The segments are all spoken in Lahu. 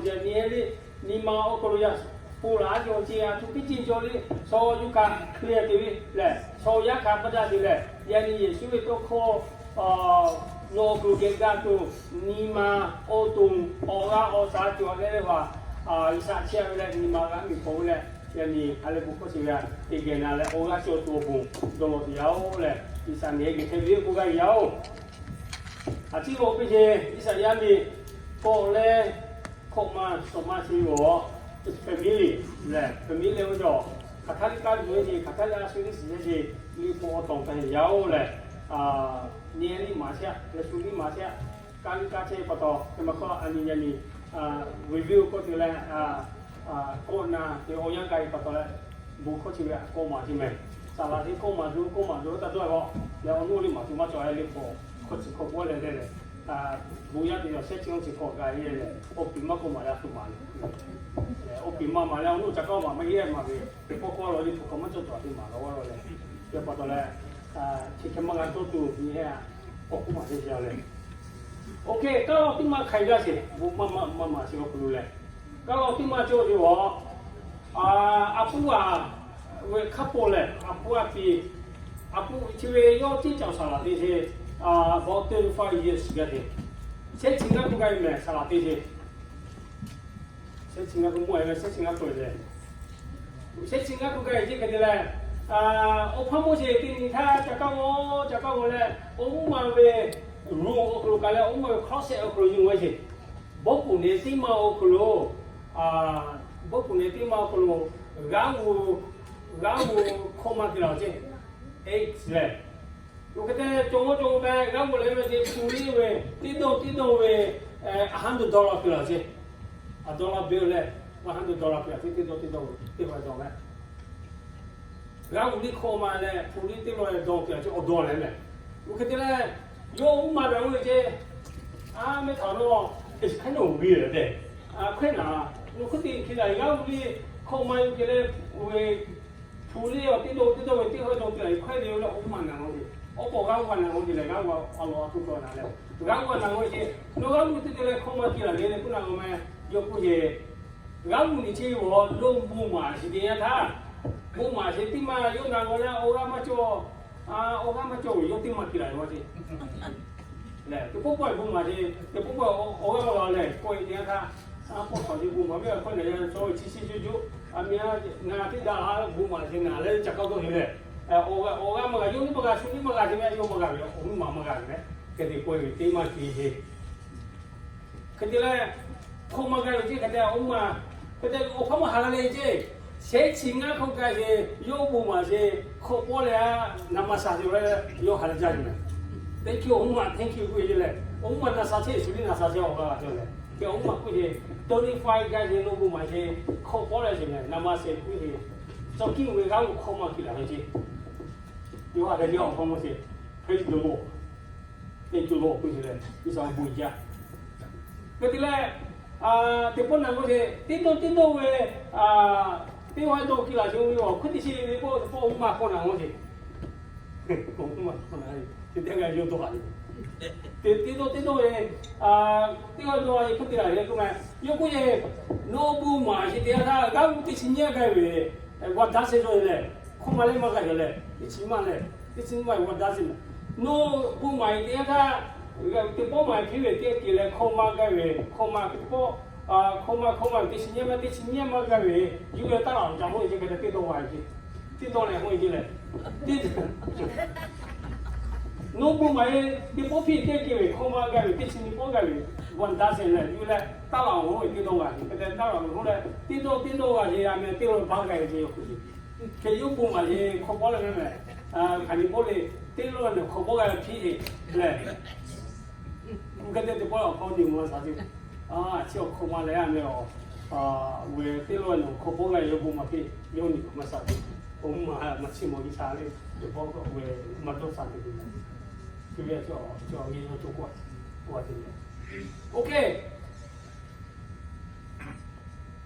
Yaꞈ nyi le, nyi ma awˬ hk'aw lo yaꞈ po laˬ a cawˬ ce a htoꞈ teˇ ceuˬ cawˬ le, shaw yuˇ hkanˍ hk'e te ve lehˬ, shaw yaˇ hkanˍ baˆ daꞈ te lehˬ, yaꞈ nyi Yeˍsuˆ ve tawˇ hkawˇ nawˬ awˬ hk'aw lo geh gaˇ tuˬ, nyi ma awˬ to awˬ g'aˇ awˬ shaˍ cawˬ leh leh, G'uiˬsha chehˇ ve leh nyi ma g'a miˬ hpaw ve leh, yaꞈ nyi ha lehˬ bon hkawˇ chi ve a te geh na leh awˬ g'aˇ cawˬ tuˬ awˬ bon dawˇ law tuˬ yaˇ oˬ leh, G'uiˬsha nyi geh hk'e ve k'oˆ gaˇ ve yaˇ oˬ. A ciˉ lo piˇ ce, Iˉsaˍyaˆ ve kawˆ leh hkawꞈ ma shawˍ ma chi ve awˬ family lehˬ, family leh ve cawˬ hk'aˬ htaˇ liˇ kaˇ tuˬ ve ce, hk'aˬ htaˇ liˇ a shu liˇ shiˍ ve ce, liˇ hpaw awˬ tawˍ hk'a yaˇ oˬ leh, nyi liˇ maˍ chehˇ leh shu liˇ maˍ chehˇ, kaˇ liˇ kaˇ chehˇ ve pa taw, hk'e ma hkawˇ a nyi yaꞈ nyi review kawˆ te leh, kawˆ na te awˬ yanˇ gaˇ ve pa taw leh, bon hkawˇ chi ve a kawˆ maˍ ce mehˬ. Saˍ laˍ te kawˆ maˍ tuˬ kawˆ maˍ tuˬ taˇ dawˇ ve k'o, leh awˬ nuˇ liˇ maˍ tuˬ maˇ cawˬ leh, liˇ hpaw hkawˇ chi hkawꞈ k'oˆ leh leh, bon yaˇ te yaw shehˉ chi awˬ chi hkawꞈ gaˬ ve leh, awˬ piˍ maˇ kawˆ maˍ leh a htoꞈ maˍ le. Awˬ piˍ maˇ maˍ leh awˬ nuˇ ca kawˆ maˍ maˇ heˆ maˍ ve, teˇ pawˆ kawˆ law liˇ hpaw hkawꞈ maˇ cawˬ cawˬ a te maˍ law law leh, te pa taw leh, chi hk'e maˇ g'a dawˇ tuˬ nyi he, kawˆ k'oˆ maˍ te ce leh, OK, kaˇ law teˇ maˇ hk'ai gaˇ sheˍ, bon maˇ maˇ maˍ maˍ sheˍ awˬ hk'aw lo leh, kaˇ law teˇ maˇ cawˬ ve awˬ, a pfuhˇ a ve hk'a pawˆ lehˬ, a pfuhˇ a piˍ, a pfuhˇ chi ve yawˇ teˇ caoˬ saˍ laˍ te ce, about twenty five years gaˇ te, shehˉ chi ngaˇ k'oˆ gaˇ ve mehˬ saˍ laˍ te ce. Shehˉ chi ngaˇ k'oˆ mawˇ e ve, shehˉ chi ngaˇ k'oˆ e leh, shehˉ chi ngaˇ k'oˆ gaˇ ve ce hk'e te leh, awˬ hpaˇ Moˉseˍ teˇ nyi htaˇ ca kaˇ g'awˬ ca kaˇ g'awˬ leh, awˬ mvuhˇ ma ve ro awˬ hk'aw lo kaꞈ leh awˬ mvuhˇ ma ve hkawˇ shehˆ awˬ hk'aw lo nyi g'a sheˍ. Bawˇ kuˬ ne teˇ ma awˬ hk'aw lo, bawˇ kuˬ ne teˇ ma awˬ hk'aw lo, g'aˇ g'uˬ, g'aˇ g'uˬ hkawꞈ ma te laˬ ce, eggs leh, oˇ hk'e te cawˬ g'awˇ cawˬ g'awˇ meh g'aˇ g'uˬ leh ve ce, hpu liˇ ve teˇ dawˇ teˇ dawˇ ve, a hundred dollar te laˬ ce. A dollar bill leh, one hundred dollar te laˬ ce, teˇ dawˇ teˇ dawˇ ve teˇ hk'a dawˇ meh. G'aˇ g'uˬ liˇ hkawꞈ ma leh hpu liˇ teˇ dawˇ leh dawˇ te laˬ ce, awˬ dawˇ leh meh. Oˇ hk'e te leh, yawˇ mvuhˇ ma ve oˇ ve ce, a mehˉ htaꞈ nawˬ, eˬ hk'aˉ nawˬ ve leh tehꞈ, hk'e naˬ, nawˬ hk'oˆ te hk'e leh g'aˇ g'uˬ liˇ hkawꞈ ma yuˬ te leh, oˇ ve hpu liˇ awˬ teˇ dawˇ teˇ dawˇ ve teˇ hk'a dawˇ te laˬ hk'e ve leh, awˬ mvuhˇ ma naˬ g'awˇ ve, awˬ k'awꞈ g'aˇ g'uˬ naˬ g'awˇ ve leh g'aˇ g'uˬ a law a htoꞈ cawˬ naˬ leh, g'aˇ g'uˬ naˬ g'awˇ ve ce, nawˬ g'aˇ g'uˬ teˇ te leh hkawꞈ ma te laˬ le leh k'oˆ na g'a meh, yawˇ k'oˆ ce, g'aˇ g'uˬ nyi chi ve awˬ lo bon maˍ sheˍ te yanˇ htaˇ, bon maˍ sheˍ teˇ maˇ yawˇ naˬ g'awˇ leh awˬ g'aˇ maˇ cawˬ, awˬ g'aˇ maˇ cawˬ ve yawˇ teˇ maˇ te laˬ ve ce. Lehˬ, teˇ pawˆ pawˆ bon maˍ sheˍ, teˇ pawˆ pawˆ awˬ g'aˇ maˇ g'a lehˬ k'oˆ ve te yanˇ htaˇ, a pawˆ shawˍ ce bon maˍ ve a hkawˇ na yaˇ chaw ve chi chi juˇ juˇ, a meh a ngaˬ teˇ daꞈ a bon maˍ sheˍ naˬ leh ca kaˇ dawˇ sheˍ lehˬ, awˬ g'aˇ maˇ g'a, yawˇ teˇ maˇ g'a, shu teˇ maˇ g'a te meh, yawˇ maˇ g'a ve, awˬ mvuhˇ ma maˇ g'a ve meh, hk'e te k'oˆ ve teˇ maˇ te sheˍ. Hk'e te leh, hkawꞈ ma gaˇ ve ce hk'e te, awˬ mvuhˇ ma, hk'e te awˬ hk'aˇ maˇ ha leh ce, shehˉ chi ngaˇ hkawꞈ gaˇ ve, yawˇ bon maˍ sheˍ hkawꞈ pawˆ leh a, naˍ ma shaˍ te leh yawˇ ha leh jaˇ ve meh. Thank you, awˬ mvuhˇ ma thank you k'oˆ ve ce lehˬ, awˬ mvuhˇ ma naˍ shaˍ chehˇ shu liˇ naˍ shaˍ chehˇ awˬ g'aˇ g'a te leh, te awˬ mvuhˇ ma k'oˆ ve, twenty five gaˇ ve nawˬ bon maˍ sheˍ hkawꞈ pawˆ leh sheˍ meh, naˍ ma shaˍ k'oˆ ve, chaw kiˇ ve g'aˇ g'uˬ hkawꞈ maˇ te laˬ ve ce. Yawˇ ha leh jaˇ awˬ hk'aˇ maˇ sheˍ, praise the Lord. Thank you Lord k'oˆ ve leh, G'uiˬsha awˬ bon jaˇ. Hk'e te leh, teˇ pawˆ naˬ g'awˇ ce, teˇ dawˇ teˇ dawˇ ve, teˇ g'aˇ dawˇ te laˬ ce ve awˬ hk'oˆ teˇ chi ve teˇ pawˆ teˇ pawˆ awˬ mvuhˇ ma hkawꞈ naˬ g'awˇ ce. Awˬ mvuhˇ ma hkawꞈ naˬ, te teˇ g'aˇ yawˇ dawˇ haꞈ ve, teˇ dawˇ teˇ dawˇ ve, teˇ g'aˇ dawˇ ve hk'oˆ te laˬ ve k'oˆ meh. Yawˇ k'oˆ ce, nawˬ bon maˍ sheˍ te yanˇ htaˇ g'aˇ g'uˬ teˇ chi nyiˇ g'aˇ gaˇ ve, g'aˇ daꞈ shehˍ cawˬ leh, hkawꞈ ma leh maˇ g'a cawˬ leh, teˇ chi maˇ leh, teˇ chi maˇ g'aˇ daꞈ shehˍ meh. Nawˬ bon maˍ te yanˇ htaˇ, teˇ pawˆ maˍ hk'e ve teˇ g'aˇ te leh hkawꞈ ma gaˇ ve, hkawꞈ ma teˇ pawˆ, hkawꞈ ma hkawꞈ ma teˇ chi nyiˇ maˇ, teˇ chi nyiˇ maˇ gaˇ ve, yuˬ leh taˇ laˬ ca hawˇ ve ce hk'e te teˇ dawˇ g'a ve ce, teˇ dawˇ leh hawˇ ve ce lehˬ, nawˬ bon maˍ teˇ pawˆ hpiˇ teˇ g'aˇ te ve hkawꞈ ma gaˇ ve, teˇ chi nyiˇ pawˆ gaˇ ve, g'aˇ daꞈ shehˍ leh yuˬ leh taˇ laˬ hawˇ ve teˇ dawˇ g'a ve, hk'e te taˇ laˬ hawˇ leh teˇ dawˇ teˇ dawˇ g'a ve a meh teˇ dawˇ baˆ gaˇ ve ce yawˇ hk'e ce. Hk'e yawˇ bon maˍ sheˍ hkawꞈ pawˆ leh meh, hk'aˬ nyi pawˆ le, teˇ lawˇ nawˬ hkawꞈ pawˆ g'a hpiˇ le lehˬ, hk'e te teˇ pawˆ awˬ hk'aw nyi mvuh shaˍ te, chi awˬ hkawꞈ ma leh a meh awˬ, ve teˇ lawˇ nawˬ hkawꞈ pawˆ g'a yawˇ bon maˍ hpiˇ, yawˇ nyi mvuh maˇ shaˍ te, awˬ mvuhˇ ma maˇ chiˇ mvuh ve shaˍ le, teˇ pawˆ ve maˇ dawˇ shaˍ te ve, chi ve chi awˬ nyi yawˇ to k'oˆ a, k'oˆ a te le. OK.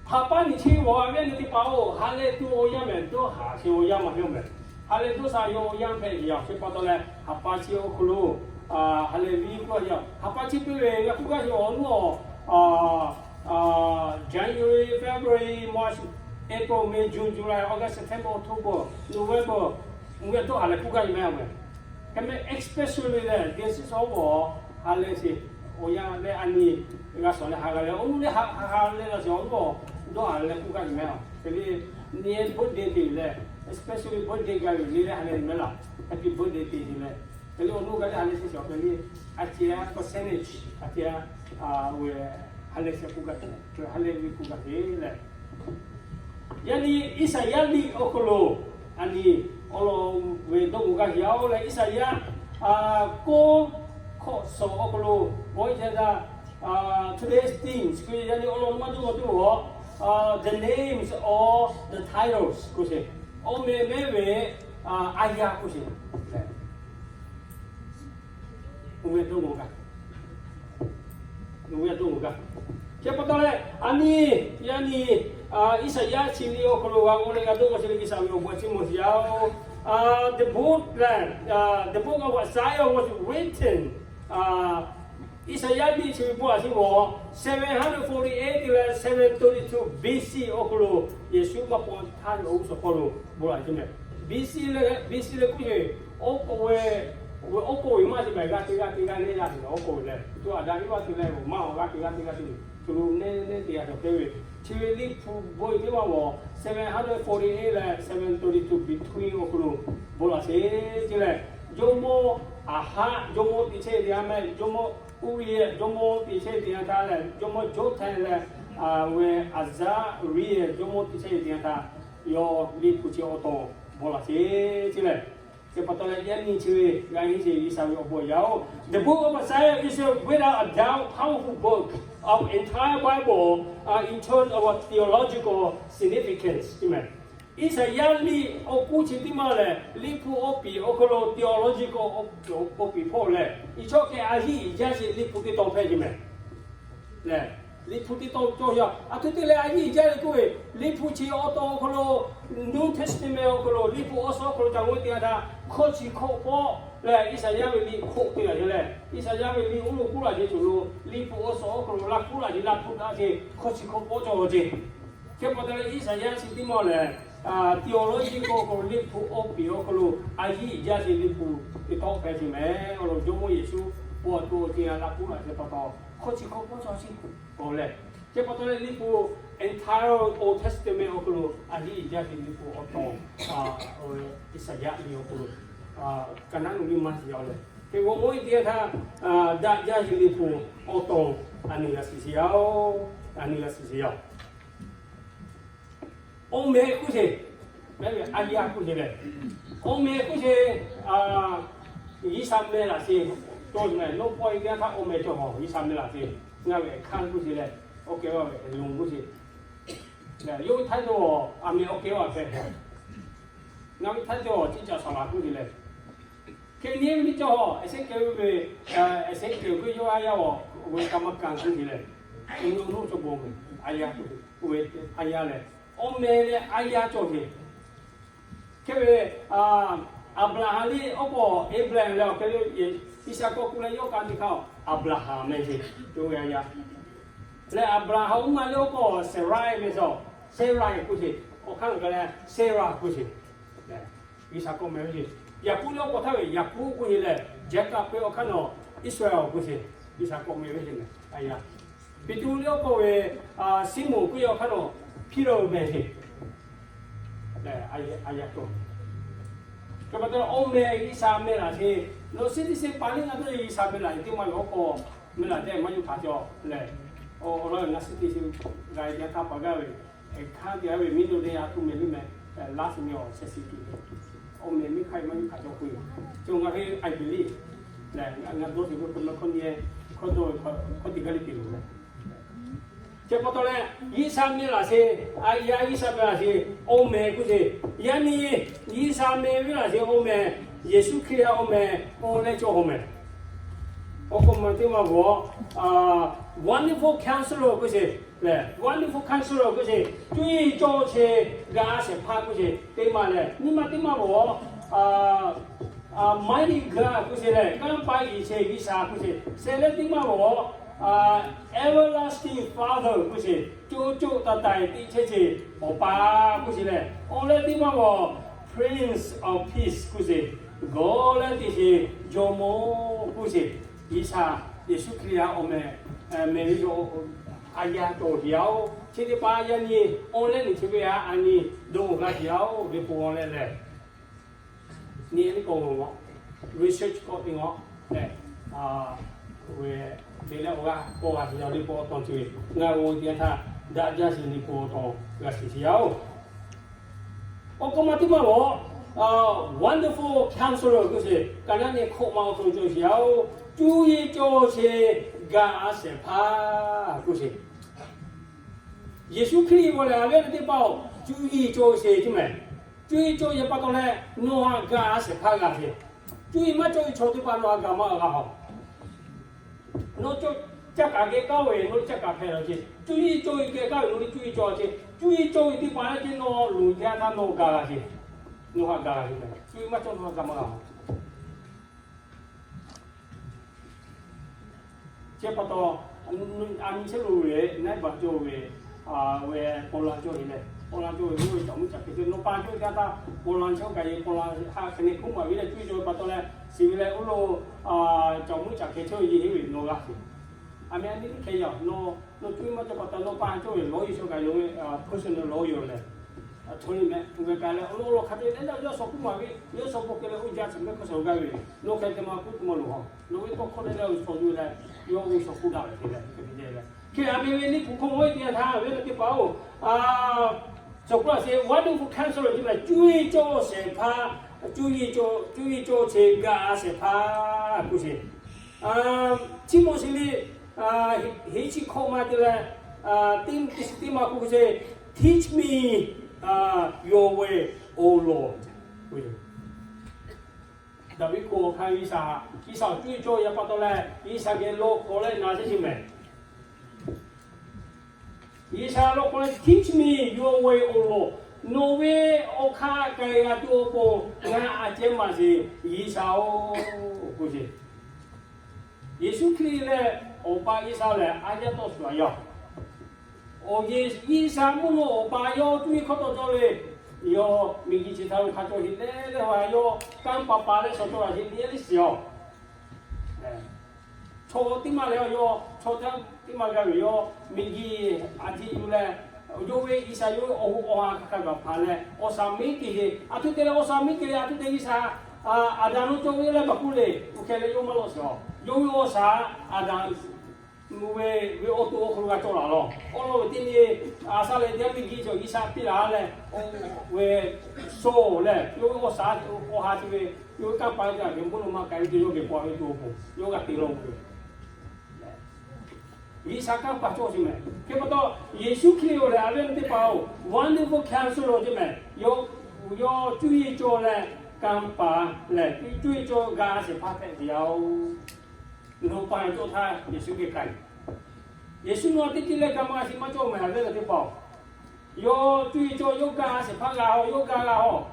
Haꞈ paˉ nyi chi awˬ a ve nyi teˇ hpaˍ-oˬ, ha lehˬ tuˬ awˬ yanˇ mehˬ, dawˇ haˍ sheˍ awˬ yanˇ maˇ heˆ mehˬ. Ha lehˬ dawˇ shaˍ yawˇ awˬ yanˇ hpehꞈ ve yoˬ. Chi pa taw leh haꞈ paˉ chi awˬ hk'aw lo, ha lehˬ viˉ k'oˆ a yoˬ. Haꞈ paˉ chi piˇ ve ngaˬ k'oˆ gaˇ sheˍ awˬ nuˇ awˬ, January, February, March, April, May, June, July, August, September, October, November, ngaˬ hui a dawˇ haˍ leh k'oˆ gaˇ ve maˇ heˆ. Hk'e meh especially leh this is all ha leh sheˍ, awˬ yanˇ leh a nyi g'a shawˍ leh ha g'a leh, awˬ nuˇ leh ha ha leh la sheˍ, awˬ nuˇ dawˇ haˍ leh k'oˆ gaˇ ve maˇ heˆ. Hk'e le, nyi birthday te leh, especially birthday g'a ve le ha leh maˇ laˬ, happy birthday te leh, hk'e le awˬ nuˇ g'a leh ha leh sheˍ, hk'e le a ciˉ percentage a ciˉ ve ha leh sheˍ k'oˆ gaˇ ve, ha leh ve k'oˆ gaˇ ve leh Yaꞈ nyi Iˉsaˍyaˆ liꞈ awˬ hk'aw lo a nyi awˬ lawn ve dawˇ g'aˇ g'a heˍ-oˬ leh, Iˉsaˍyaˆ k'oˆ hkawꞈ suhˍ awˬ hk'aw lo, bawehˇ chehˇ htaˇ, today's themes k'oˆ ve, yaꞈ nyi awˬ lawn maˇ dawˇ g'aˇ tuˬ-oˬ, the names or the titles k'oˆ sheˍ, awˬ meh mehˉ ve a yaˇ k'oˆ sheˍ, awˬ meh dawˇ g'aˇ Chi pa taw leh, a nyi, yaꞈ nyi, Iˉsaˍyaˆ chi liꞈ awˬ hk'aw lo g'a mawˬ leh g'a dawˇ g'aˇ chi lehˬ, G'uiˬsha ve awˬ bon chi mawˬ sheˍ yaˇ-oˬ. The book leh, the book of Isaiah was written, Iˉsaˍyaˆ liꞈ chi ve bon a chi mawˬ, seven hundred forty A.D. leh seven thirty-two B.C. awˬ hk'aw lo, Yeˍsuˆ maˇ paw htaˇ ve awˬ g'uˇ suhˍ hk'aw lo bon la ce meh. B.C. leh, B.C. leh k'oˆ ve, oˉ k'oˍ ve, oˉ k'oˍ ve maˇ te meh, g'aˇ te g'aˇ te g'aˇ neˇ yaˇ te leh oˉ k'oˍ ve leh, to Aˍdanˍ Eˇvaˆ te leh maˇ awˬ g'aˇ te g'aˇ te g'aˇ te, co lo neˇ neˇ te g'a cawˬ te ve, chi ve Liꞈ hpu bon teˇ maˇ mawˬ seven hundred forty-eight leh seven thirty-two between awˬ hk'aw lo bon la sheˍ ce leh, jawˇmawˇ Aˍhaˆ jawˇmawˇ teˇ chehˇ teˇ yanˇ meh, jawˇmawˇ Uˇriˆ jawˇmawˇ teˇ chehˇ teˇ yanˇ htaˇ leh, jawˇmawˇ Joˇtanˍ leh, a, ve Aˍzaˇriˆ jawˇmawˇ teˇ chehˇ teˇ yanˇ htaˇ, yawˇ Liꞈ hpu chi awˬ tawn bon la sheˍ ce leh, chi pa taw leh yaꞈ nyi chi ve g'a nyi sheˍ, G'uiˬsha ve awˬ bon yaˇ-oˬ. The book of Isaiah is a without a doubt powerful book of entire Bible in terms of theological significance ce meh. Iˉsaˍyaˆ liꞈ awˬ k'oˆ chi teˇ maˇ lehˬ, Liꞈ hpu awˬ piˍ awˬ hk'aw lo theological awˬ piˍ hpawˇ lehˬ, i chawˇ kehˬ a yiˇ jaˇ sheˍ Liꞈ hpu teˇ tawn hpehꞈ ce meh. Lehˬ, Liꞈ hpu teˇ tawn cawˇ yaˇ a htoꞈ te leh a yiˇ jaˇ le k'oˆ ve, Liꞈ hpu chi awˬ tawn awˬ hk'aw lo, New Testament awˬ hk'aw lo Liꞈ hpu awˬ suhˍ awˬ hk'aw lo ca g'oˇ teˇ yanˇ htaˇ, hkawˇ chi hkawˇ pawˆ leh Iˉsaˍyaˆ ve liꞈ hk'oˆ te la ce leh, Iˉsaˍyaˆ ve liꞈ oˉ lo k'oˆ la ce, co lo Liꞈ hpu awˬ suhˍ awˬ hk'aw lo laˇ k'oˆ la ce, laˇ k'oˆ la ce, hkawˇ chi hkawˇ pawˆ cawˇ ce. Chi pa taw leh Iˉsaˍyaˆ chi teˇ maˇ lehˬ, theology hkawˇ awˬ hk'aw lo Liꞈ hpu awˬ piˍ awˬ hk'aw lo a yiˇ jaˇ sheˍ Liꞈ hpu teˇ tawn hpehꞈ ce meh. Awˬ lawn Jawˇmawˇ Yeˍsuˆ paw to ce a laˇ k'oˆ la ce pa taw, hkawˇ chi hkawˇ pawˆ cawˇ sheˍ k'oˆ leh, chi pa taw leh Liꞈ hpu entire Old Testament awˬ hk'aw lo a yiˇ jaˇ sheˍ Liꞈ hpu awˬ tawn, Iˉsaˍyaˆ liꞈ awˬ hk'aw lo ka naˉ nu liˇ maˇ shiˍ yaˇ leh, hk'e g'aw mawˇ e teˇ yanˇ htaˇ, daꞈ jaˇ sheˍ Liꞈ hpu awˬ tawn a nyi g'a shiˍ sheˍ yaˇ-oˬ, a nyi g'a shiˍ sheˍ yaˇ. Awˬ meh k'oˆ sheˍ, a yaˇ k'oˆ sheˍ leh, awˬ meh k'oˆ sheˍ, G'uiˬsha meh laˬ sheˍ, cawˬ meh, nawˬ paw e teˇ yanˇ htaˇ awˬ meh cawˬ hawˬ G'uiˬsha meh laˬ sheˍ, ngaˬ ve hkanˇ k'oˆ sheˍ leh, awˬ kehˬ ve loˬ k'oˆ sheˍ, yawˇ htaˇ to a meh awˬ kehˬ ve hpehꞈ, ngaˬ ve htaˇ to ciˉ caꞈ shaˍ laˬ k'oˆ sheˍ leh, hk'e nyi ve teˇ cawˬ hawˬ Eˍseˍkiˆ ve, Eˍseˍkiˆ ve yawˇ a yaˇ awˬ ve ka maˇ ka k'oˆ sheˍ leh, awˬ meh awˬ nuˇ cawˬ bon meh, a yaˇ k'oˆ ve, a yaˇ leh, awˬ meh leh a yaˇ cawˬ sheˍ. Hk'e ve, Aˍbraˍhanˍ liˇ awˬ k'o Aˍbraˍhanˍ leh awˬ hk'e le, Iˉsaˍkoˆ k'oˆ leh yawˇ ka teˇ hk'aˇ Aˍbraˍhanˍ meh sheˍ, yawˇ ve a yaˇ. Leh Aˍbraˍhanˍ uˉ ma liˇ awˬ k'o Seˍraˆ meh sheˍ, Seˍraˆ k'oˆ sheˍ, awˬ hk'aˇ kaꞈ leh Seˍraˆ k'oˆ sheˍ. Iˉsaˍkoˆ meh ve sheˍ. Yaˍkoˆ liˇ awˬ k'o htaˇ ve Yaˍkoˆ k'oˆ sheˍ leh, Jaˍkoˆ k'oˆ ve awˬ hk'aˇ nawˬ Iˉsaˍreˍlaˆ k'oˆ sheˍ, Iˉsaˍkoˆ meh ve sheˍ meh, a yaˇ. Peˍtruˆ liˇ awˬ k'o ve, Siˉmonˍ k'oˆ ve awˬ hk'aˇ nawˬ Piˉraꞈ meh sheˍ. A yaˇ cawˬ. Chi pa taw awˬ meh G'uiˬsha meh laˬ sheˍ, nawˬ suˉ teˇ suˉ pa liˇ ngaˬ hui G'uiˬsha meh laˬ sheˍ teˇ maˇ ve awˬ k'o, meh laˬ tehꞈ maˇ yuˬ hkanˍ cawˬ leh, awˬ lawn ngaˬ suˉ teˇ suˉ g'a e teˇ htaˇ pa gaˇ ve, hk'aˇ te a ve miˇ lo de a tuˬ meh liˇ meh, last meal or second meal, awˬ meh miˇ hk'aˇ maˇ yuˬ hkanˍ cawˬ k'oˆ ve, cawˬ ngaˬ ve I believe leh ngaˬ dawˇ sheˍ ve hk'aw lo hkawˇ nyi, hkawˇ dawˇ ve hkawˇ teˇ g'aˇ le te loˬ leh. Chi pa taw leh, G'uiˬsha meh laˬ sheˍ, a yaˇ G'uiˬsha meh laˬ sheˍ, awˬ meh k'oˆ sheˍ. Yaꞈ nyi G'uiˬsha meh ve laˬ sheˍ awˬ meh, Yeˍsuˆ Hkriꞈ awˬ meh, awˬ leh cawˬ awˬ meh. Awˬ hk'aw meh teˇ maˇ g'awˬ, Wonderful Counselor k'oˆ sheˍ leh, Wonderful Counselor k'oˆ sheˍ, cuˇ yiˍ cawˬ sheˍ, g'a shehˍ hpaˇ k'oˆ sheˍ teˇ maˇ leh, nyi ma teˇ maˇ g'awˬ, Mighty God k'oˆ sheˍ leh, kanˇ paˆ yiˍ sheˍ G'uiˬsha k'oˆ sheˍ, shehˍ leh teˇ maˇ g'awˬ Everlasting Father k'oˆ sheˍ, co co taiˍ taiˍ teˇ chehˇ ce Awˬ pa k'oˆ sheˍ leh, awˬ leh teˇ maˇ g'awˬ Prince of Peace k'oˆ sheˍ, gawˬ leh teˇ sheˍ jawˇmawˇ k'oˆ sheˍ. G'uiˬsha Yeˍsuˆ Hkriꞈ a awˬ meh, meh ve yoˬ. A yaˇ cawˬ sheˍ yaˇ oˬ, chi teˇ hpaˍ yaˇ nyi awˬ leh nyi chi ve a a nyi dawˇ g'a sheˍ yaˇ oˬ, ve k'o awˬ leh lehˬ, nyi nyi k'o, research k'awꞈ te ngawˬ leh, ve leh awˬ g'aˇ k'awꞈ g'a sheˍ yaˇ oˬ, ve k'o awˬ tawˬ ceuˬ ngaˬ g'awˬ teˇ yanˇ htaˇ daꞈ jaˇ sheˍ ve k'o awˬ tawˬ g'a sheˍ sheˍ yaˇ oˬ. Awˬ k'aw ma teˇ maˇ g'awˬ, Wonderful Counselor k'oˆ sheˍ, ka naˉ nyi hkawꞈ ma awˬ hk'aw lo cawˬ sheˍ yaˇ oˬ, cuˇ yiˍ cawˬ sheˍ, gaˬ a shehˍ hpaˇ k'oˆ sheˍ. Yeˍsuˆ Hkriꞈ g'awˬ lehˬ, a ve teˇ hpaˍ oˬ, cuˇ yiˍ cawˬ sheˍ cuˇ mehˍ. Cuˇ yiˍ cawˬ sheˍ pa taw leh, nawˬ htaꞈ gaˬ a shehˍ hpaˇ g'a sheˍ. Cuˇ yiˍ maˇ cawˬ ve chaw teˇ hpaˍ nawˬ htaꞈ gaˬ maˇ g'a haw. Nawˬ caˇ kaˍ geh kaˇ ve, nawˬ caˇ kaˍ hpehꞈ la ce. Cuˇ yiˍ cawˬ ve geh kaˇ ve, nawˬ cuˇ yiˍ cawˬ ce. Cuˇ yiˍ cawˬ ve teˇ hpaˍ lehˬ ce, nawˬ loˍ jaˇ htaˇ nawˬ gaˬ la ce. Nawˬ htaꞈ gaˬ la ce. Cuˇ yiˍ maˇ cawˬ nawˬ htaꞈ gaˬ maˇ g'a haw. Chi pa taw, a nyi chehˇ lo ve, naiˉ baꞈ cawˬ ve, ve paw la cawˬ ve leh, paw la cawˬ ve oˇ ve caꞈ muˉ caꞈ hkeh cawˬ, nawˬ pa cawˬ ve htaˇ, paw la chehˇ kaꞈ yehˬ paw la ha hk'e nyi hkuˉ maˍ ve leh cuˇ yiˍ cawˬ ve pa taw leh, shiˍ ve leh oˇ lo caꞈ muˉ caꞈ hkeh cawˬ ve yehˬ heˆ ve nawˬ g'a sheˍ. A meh a nyi teˇ hkeh yaˇ, nawˬ cuˇ yiˍ maˇ cawˬ pa taw, nawˬ pa cawˬ ve lawˇ yeˬ shawˉ kaꞈ yonˍ ve, personal lawyer leh, attorney meh, uˇ ve kaꞈ leh awˬ lawn lo hk'a te leh yawˇ sawˍ hkuˇ maˍ ve, yawˇ sawˍ paw hkeh leh oˇ jaˇ chi mehˆ hk'aˇ shawˍ gaˇ ve, nawˬ hk'e te ma kuˉ te ma loˬ haw. Nawˬ ve tawˇ hkawˇ leh leh sawˍ yuˬ leh, yawˇ ve sawˍ hkuˇ daꞈ ve hk'e leh, hk'e te leh, hk'e a meh ve liꞈ hpu hk'oˆ ve teˇ yanˇ htaˇ ve teˇ hpaˍ oˬ, sawˍ hkuˇ a sheˍ, Wonderful Counselor ce mehˍ, cuˇ yiˍ cawˬ shehˍ hpaˇ, cuˇ yiˍ cawˬ, cuˇ yiˍ cawˬ sheˍ, gaˬ a shehˍ hpaˇ k'oˆ sheˍ. Chi mawˬ shiˍ le, heˆ chi hkawꞈ ma te leh, teˇ shiˍ teˇ ma k'oˆ sheˍ, Teach me your way, O Lord. Daˍviˆ hk'oˆ hk'a G'uiˬsha, G'uiˬsha cuˇ yiˍ cawˬ yaˇ pa taw leh, G'uiˬsha geh law k'awꞈ leh na sheˍ ce mehˍ. G'uiˬsha law k'awꞈ leh, Teach me your way, O Lord. Nawˬ ve awˬ hk'aˇ k'ai g'a tuˬ awˬ pon ngaˬ a ceh maˇ sheˍ, G'uiˬsha oˬ k'oˆ sheˍ. Yeˍsuˆ Hkriꞈ lehˬ, Awˬ pa G'uiˬsha lehˬ a yaˇ tawˇ shuˍ a yaˇ. Awˬ yehˬ G'uiˬsha mvuhˇ naw Awˬ pa yawˇ cuˇ yiˍ hkawˇ tawˆ cawˇ le. Yawˇ miˬguiˬ chi htaꞈ ve hk'a cawˬ heˆ leh leh haw a yawˇ kanˇ paˍ paˍ leh chaw cawˬ a heˆ leh leh shiˍ awˬ. Chaw teˇ maˇ leh yawˇ, chaw teˇ maˇ g'a ve yawˇ miˬguiˬ a ciˉ yuˬ leh, yawˇ ve G'uiˬsha yawˇ ve awˬ hoꞈ awˬ ha hk'a hk'a gaˬ hpanˍ leh, awˬ shaˍ miˉ te sheˍ. A htoꞈ te leh awˬ shaˍ miˉ te leh, a htoꞈ te G'uiˬsha Aˍdanˍ lo cawˬ ve leh maˇ k'oˆ le. Oˇ hk'e leh yawˇ maˇ lawˆ shiˍ awˬ. Yawˇ ve awˬ shaˍ Aˍdanˍ ve, ve awˬ to awˬ hk'aw lo g'a cawˬ laˬ lawˬ. Awˬ lawn ve teˇ nyi, a shaˍ lehˬ teˇ miˬguiˬ cawˬ G'uiˬsha piˇ laˬ leh, ve sho leh yawˇ ve awˬ shaˍ awˬ ha chi ve, yawˇ ve kanˇ paˍ ve a ve mvuhˇ naw ma k'ai ve te yawˇ geh paw ve to awˬ pon yawˇ g'a te lawˬ ve G'uiˬsha kanˇ paˍ cawˬ sheˍ mehˍ. Hk'e pa taw, Yeˍsuˆ Hkriꞈ oˬ lehˬ, a ve teˇ hpaˍ oˬ, Wonderful Counselor ce mehˍ. Yawˇ, yawˇ cuˇ yiˍ cawˬ leh kanˇ paˍ lehˬ, cuˇ yiˍ cawˬ gaˬ shehˍ hpaˇ hpehꞈ ve yoˬ. Nawˬ pa cawˬ htaˇ Yeˍsuˆ geh k'ai. Yeˍsuˆ nawˬ teˇ ceuˬ leh gaˬ maˇ g'a shiˍ maˇ cawˬ mehˍ, a ve teˇ hpaˍ oˬ. Yawˇ cuˇ yiˍ cawˬ, yawˇ gaˬ shehˍ hpaˇ g'a haw, yawˇ gaˬ g'a haw.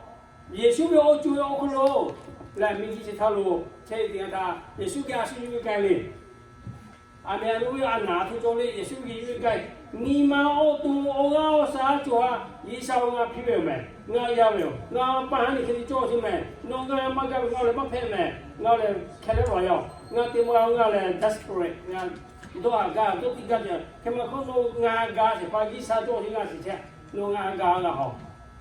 Yeˍsuˆ ve awˬ ceuˬ ve awˬ hk'aw lo lehˬ, miˬguiˬ chi htaˇ lo chehˇ ve teˇ yanˇ htaˇ Yeˍsuˆ geh a shu yuˬ ve k'ai le. A meh a lo ve a naˍ a htoꞈ cawˬ le, Yeˍsuˆ geh yuˬ ve k'ai. Nyi ma awˬ to awˬ g'aˇ awˬ shaˍ cawˬ ha, G'uiˬsha oˬ, ngaˬ hpiˇ ve yoˬ mehˍ, ngaˬ yaˇ ve yoˬ, ngaˬ pa ha nyi hk'e te cawˬ sheˍ mehˍ. Nawˬ ngaˬ maˇ gaˬ ve ngaˬ lehˬ maˇ hpehꞈ mehˍ. Ngaˬ lehˬ hkeh leh laˬ yaˇ oˬ, ngaˬ te maˇ g'a, ngaˬ lehˬ desperate, ngaˬ dawˇ haˍ gaˇ dawˇ tiˇ gaˇ te. Hk'e maˇ hk'oˆ nawˬ ngaˬ gaˬ shehˍ hpaˇ G'uiˬsha cawˬ sheˍ ngaˬ shiˍ chehˇ, nawˬ ngaˬ gaˬ g'a haw.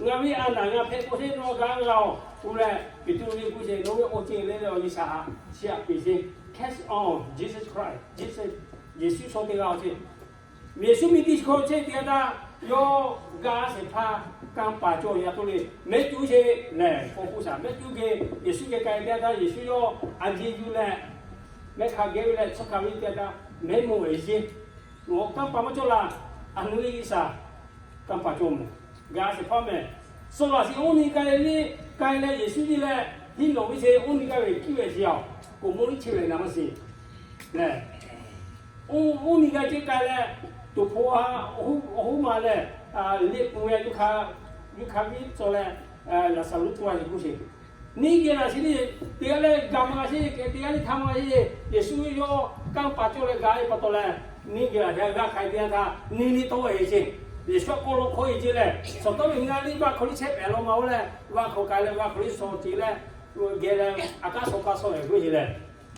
Ngaˬ ve a naˍ ngaˬ hpehꞈ k'o sheˍ nawˬ gaˬ g'a haw. Oˇ leh Peˍtruˆ ve k'oˆ sheˍ, nawˬ ve awˬ ceuˬ leh leh awˬ G'uiˬsha haꞈ chi htaꞈ peꞈ sheˍ. Cast on Jesus Christ, Yeˍsuˆ shaw te g'a sheˍ. Yeˍsuˆ miˬguiˬ chi hk'aw chehˇ teˇ yanˇ htaˇ yawˇ gaˬ shehˍ hpaˇ kanˇ paˍ cawˬ yaˇ to le. Mehˆ cuˉ sheˍ lehˬ, k'awꞈ k'oˆ shaˍ, mehˆ cuˉ geh Yeˍsuˆ geh k'ai teˇ yanˇ htaˇ Yeˍsuˆ yawˇ a ciˉ yuˬ leh, mehˆ hk'a geh ve leh chi hk'a ve teˇ yanˇ htaˇ mehˆ mawˬ ve yeˇ, nawˬ kanˇ paˍ maˇ cawˬ laˇ. A nu le G'uiˬsha kanˇ paˍ cawˬ mehˍ, gaˬ shehˍ hpaˇ mehˍ. Sawˍ laꞈ shiˍ oˇ nyi k'ai le, k'ai leh Yeˍsuˆ yeˇ leh, hiˉ nawˬ ve sheˍ, oˇ nyi k'ai ve kiˇ ve sheˍ yaˇ oˬ, k'oˍ mawˇ liˇ chehˇ ve naˍ maˇ shiˍ lehˬ, oˇ nyi g'a ceˇ k'ai leh, toˍ hpu awˬ hoˉ ma lehˬ, liꞈ pun ve yuˬ hk'a viˉ tcuh leh, Laˍzaˍruˆ to a yeˬ k'oˆ sheˍ. Neˇ geh laꞈ sheˍ le, teˇ g'aˇ leh ga ma sheˍ, teˇ g'aˇ leh htaˇ ma sheˍ. Yeˍsuˆ yawˇ kanˇ paˍ cawˇ leh ga ve pa taw leh, neˇ geh laꞈ sheˍ g'a hk'ai teˇ yanˇ htaˇ neˇ liˇ tawˆ e sheˍ. Yeˍsuˆ k'awꞈ law hk'awˇ e ce leh, shawˍ tawˉ ve ngaˇ liˇ vaˇ hk'aw liˇ chehˇ pehˍ law ma-o leh, vaˇ hk'aw k'ai leh vaˇ hk'aw liˇ shawˍ ce leh, geh leh a kaˉ shawˍ kaˇ shawˍ e g'uˇ ce leh,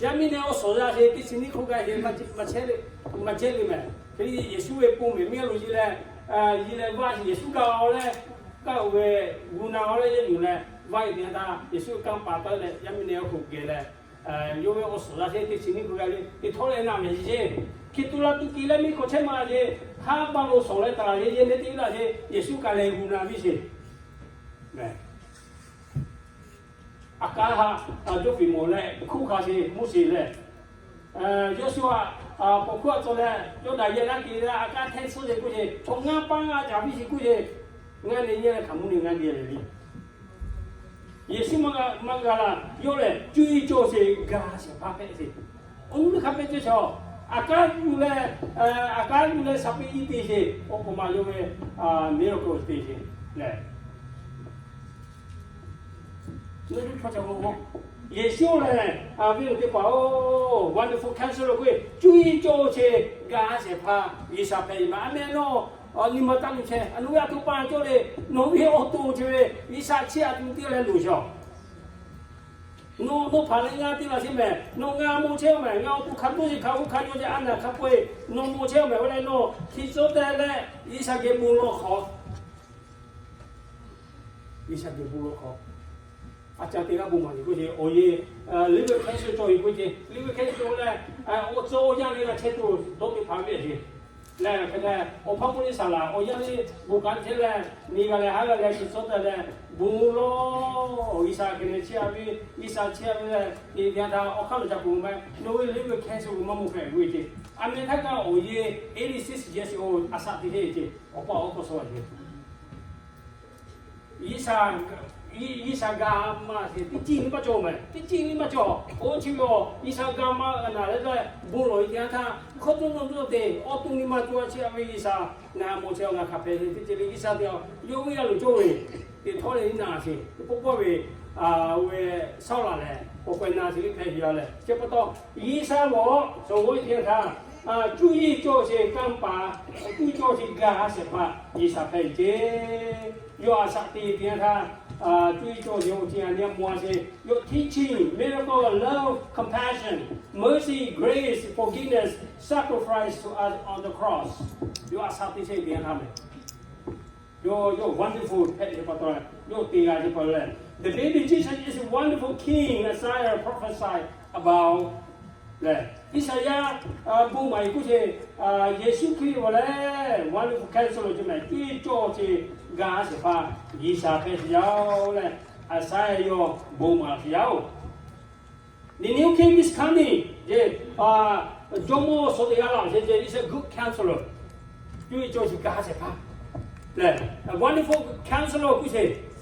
yaˇ miˇ neh awˬ suhˍ yaˇ sheˍ teˇ chi nyiˇ hk'oˆ gaˇ sheˍ, maˇ chehˇ le, maˇ chehˇ le mehˍ. Hk'e Yeˍsuˆ ve pon mehˍ miˇ a lo ce leh, yi leh vaˇ Yeˍsuˆ gaˬ-o leh, kaˇ-oˬ ve g'uˇ na-o leh yaˇ yuˬ leh vaˇ e teˇ yanˇ htaˇ Yeˍsuˆ ve kanˇ paˍ tawˆ leh yaˇ miˇ neh awˬ hk'oˆ geh leh, yawˇ ve awˬ suhˍ yaˇ sheˍ teˇ chi nyiˇ hk'oˆ gaˇ le te htawˇ leh naˬ mehˍ ce. Hkiˬ tuˬ la tuˬ kiˬ leh miˇ hk'aw chehˇ ma ce, haˉ baˆ lo shawˍ leh taˍ laˬ yeˇ yeˇ neˇ teˇ laˇ ce, Yeˍsuˆ kaˬ leh g'uˇ na viˇ sheˍ. A kaˉ haꞈ, Jawˇ hpiˍ mawˬ leh hkuˇ hk'a sheˍ Moˉseˍ leh, Yawˇsuˆ haꞈ, paw hkuˇ a tcuh leh Yawˇdanˍ yehˬ naˉ te leh a kaˉ hteˇ suhˉ sheˍ kuˇ sheˍ, chaw ngaˇ paˆ ngaˇ caˍ viˇ sheˍ kuˇ sheˍ, ngaˇ nyi nyi leh hkaoˍ monˇ nyi ngaˇ nyi leh le. Yeˍsuˆ maˇ g'a laˇ yawˇ lehˬ, cuˇ yiˍ cawˬ sheˍ gaˬ shehˍ hpaˇ hpehꞈ sheˍ. Awˬ nu ve hk'a hpehꞈ ceˇ chaw, a kaˉ yuˬ leh, a kaˉ yuˬ leh shaˍ peꞈ iˉ te sheˍ, oˇ hk'aw ma yawˇ ve miracle te sheˍ lehˬ. Yeˍsuˆ lehˬ, a viˉ lo teˇ hpaˍ-oˬ, Wonderful Counselor k'oˆ ve, cuˇ yiˍ cawˬ sheˍ gaˬ shehˍ hpaˇ G'uiˬsha hpehꞈ ve maˇ. A meh nawˬ nyi ma taˇ luˬ chehˇ, a nawˬ ve a htoꞈ pa cawˇ le, nawˬ ve awˬ to chi ve G'uiˬsha chiˇ a tuˬ teˇ g'aˇ leh loˍ shaˍ. Nawˬ, nawˬ hpaˍ leh ngaˇ teˇ laˬ sheˍ mehˍ, nawˬ ngaˇ maw chehˇ mehˍ, ngaˇ awˬ to hk'a dawˇ sheˍ hk'a g'uˇ hk'a yaw ce a naˬ hk'a peu-eˬ nawˬ maw chehˇ mehˍ, oˇ leh nawˬ hkiˬ tcuhˉ teh leh G'uiˬsha geh bon lawˬ hk'awꞈ G'uiˬsha geh bon lawˬ hk'awꞈ. A ca te g'aˇ bon maˍ yeˬ k'oˆ ce, awˬ yeˬ live cancer cawˬ yeˬ k'oˆ ce, live cancer cawˬ leh, awˬ tcuh awˬ yanˇ le g'a chehˇ tuˬ dawˇ teˇ hpaˍ ve ce. Lehˬ hk'e leh awˬ hpaˇ k'oˆ le saˍ laˍ, awˬ yanˇ le bon kanˉ chehˇ leh, nyi g'a leh haˉ g'a leh hkiˬ tcuhˉ teh leh, bon lawˬ, G'uiˬsha hk'e leh chiˇ a ve, G'uiˬsha chiˇ a ve leh, te te a htaˇ awˬ hk'aˇ lo ca pon meh, nawˬ ve live cancer ve maˇ maw hpehꞈ k'oˆ ce. A meh htaˇ kaꞈ awˬ yeˬ eighty six years old a shaꞈ teꞈ heˆ ce, awˬ pa awˬ hk'aw suh a ce. G'uiˬsha, G'uiˬsha ga ma sheˍ teˇ ciˇ nyi maˇ cawˬ mehˍ, teˇ ciˇ nyi maˇ cawˬ. Oˇ chi ve awˬ G'uiˬsha ga ma g'a naˬ leh leh bon lawˬ ve teˇ yanˇ htaˇ, hk'aw tcuhˉ tcuhˉ tcuhˉ te awˬ to nyi ma cawˬ a chi a ve G'uiˬsha ngaˬ maw chehˇ ngaˬ hk'a hpehꞈ ve teˇ ceuˬ le G'uiˬsha te a yawˇ ve a loˍ cawˇ ve, teˇ htawˇ leh nyi naˬ sheˍ teˇ pawˆ pawˆ ve, oˇ ve shaˉ laˬ lehˬ k'awꞈ k'awꞈ na sheˍ ve hpehꞈ ve a lehˬ. Chi pa taw G'uiˬsha lawˬ shawˍ g'awˇ teˇ yanˇ htaˇ, cuˇ yiˍ cawˬ sheˍ kanˇ paˍ, cuˇ yiˍ cawˬ sheˍ gaˬ shehˍ hpaˇ G'uiˬsha hpehꞈ ve ce. Yawˇ a shaꞈ teꞈ teˇ yanˇ htaˇ, cuˇ yiˍ cawˬ sheˍ awˬ ceuˬ a nyi a maw a sheˍ, yawˇ teaching, miracle, love, compassion, mercy, grace, forgiveness, sacrifice to us on the cross. Yawˇ a shaꞈ teꞈ chehˇ teˇ yanˇ htaˇ mehˍ, yawˇ, yawˇ wonderful hpehꞈ ve pa taw, yawˇ te g'a ve pa taw leh, the baby Jesus is a wonderful king, Isaiah prophesied about lehˬ, Iˉsaˍyaˆ bon maˍ yeˬ k'oˆ ce, Yeˍsuˆ Hkriꞈ lehˬ wonderful counselor cawˬ mehˍ, cuˇ yiˍ cawˬ ce gaˬ shehˍ hpaˇ G'uiˬsha hpehꞈ sheˍ yaˇ-oˬ leh, Isaiah yawˇ bon maˍ sheˍ yaˇ-oˬ. The new king is coming. Jawˇmawˇ suh teˇ g'aˇ laˬ sheˍ ce, is a good counselor. Cuˇ yiˍ cawˬ sheˍ gaˬ shehˍ hpaˇ lehˬ, wonderful counselor k'oˆ ce.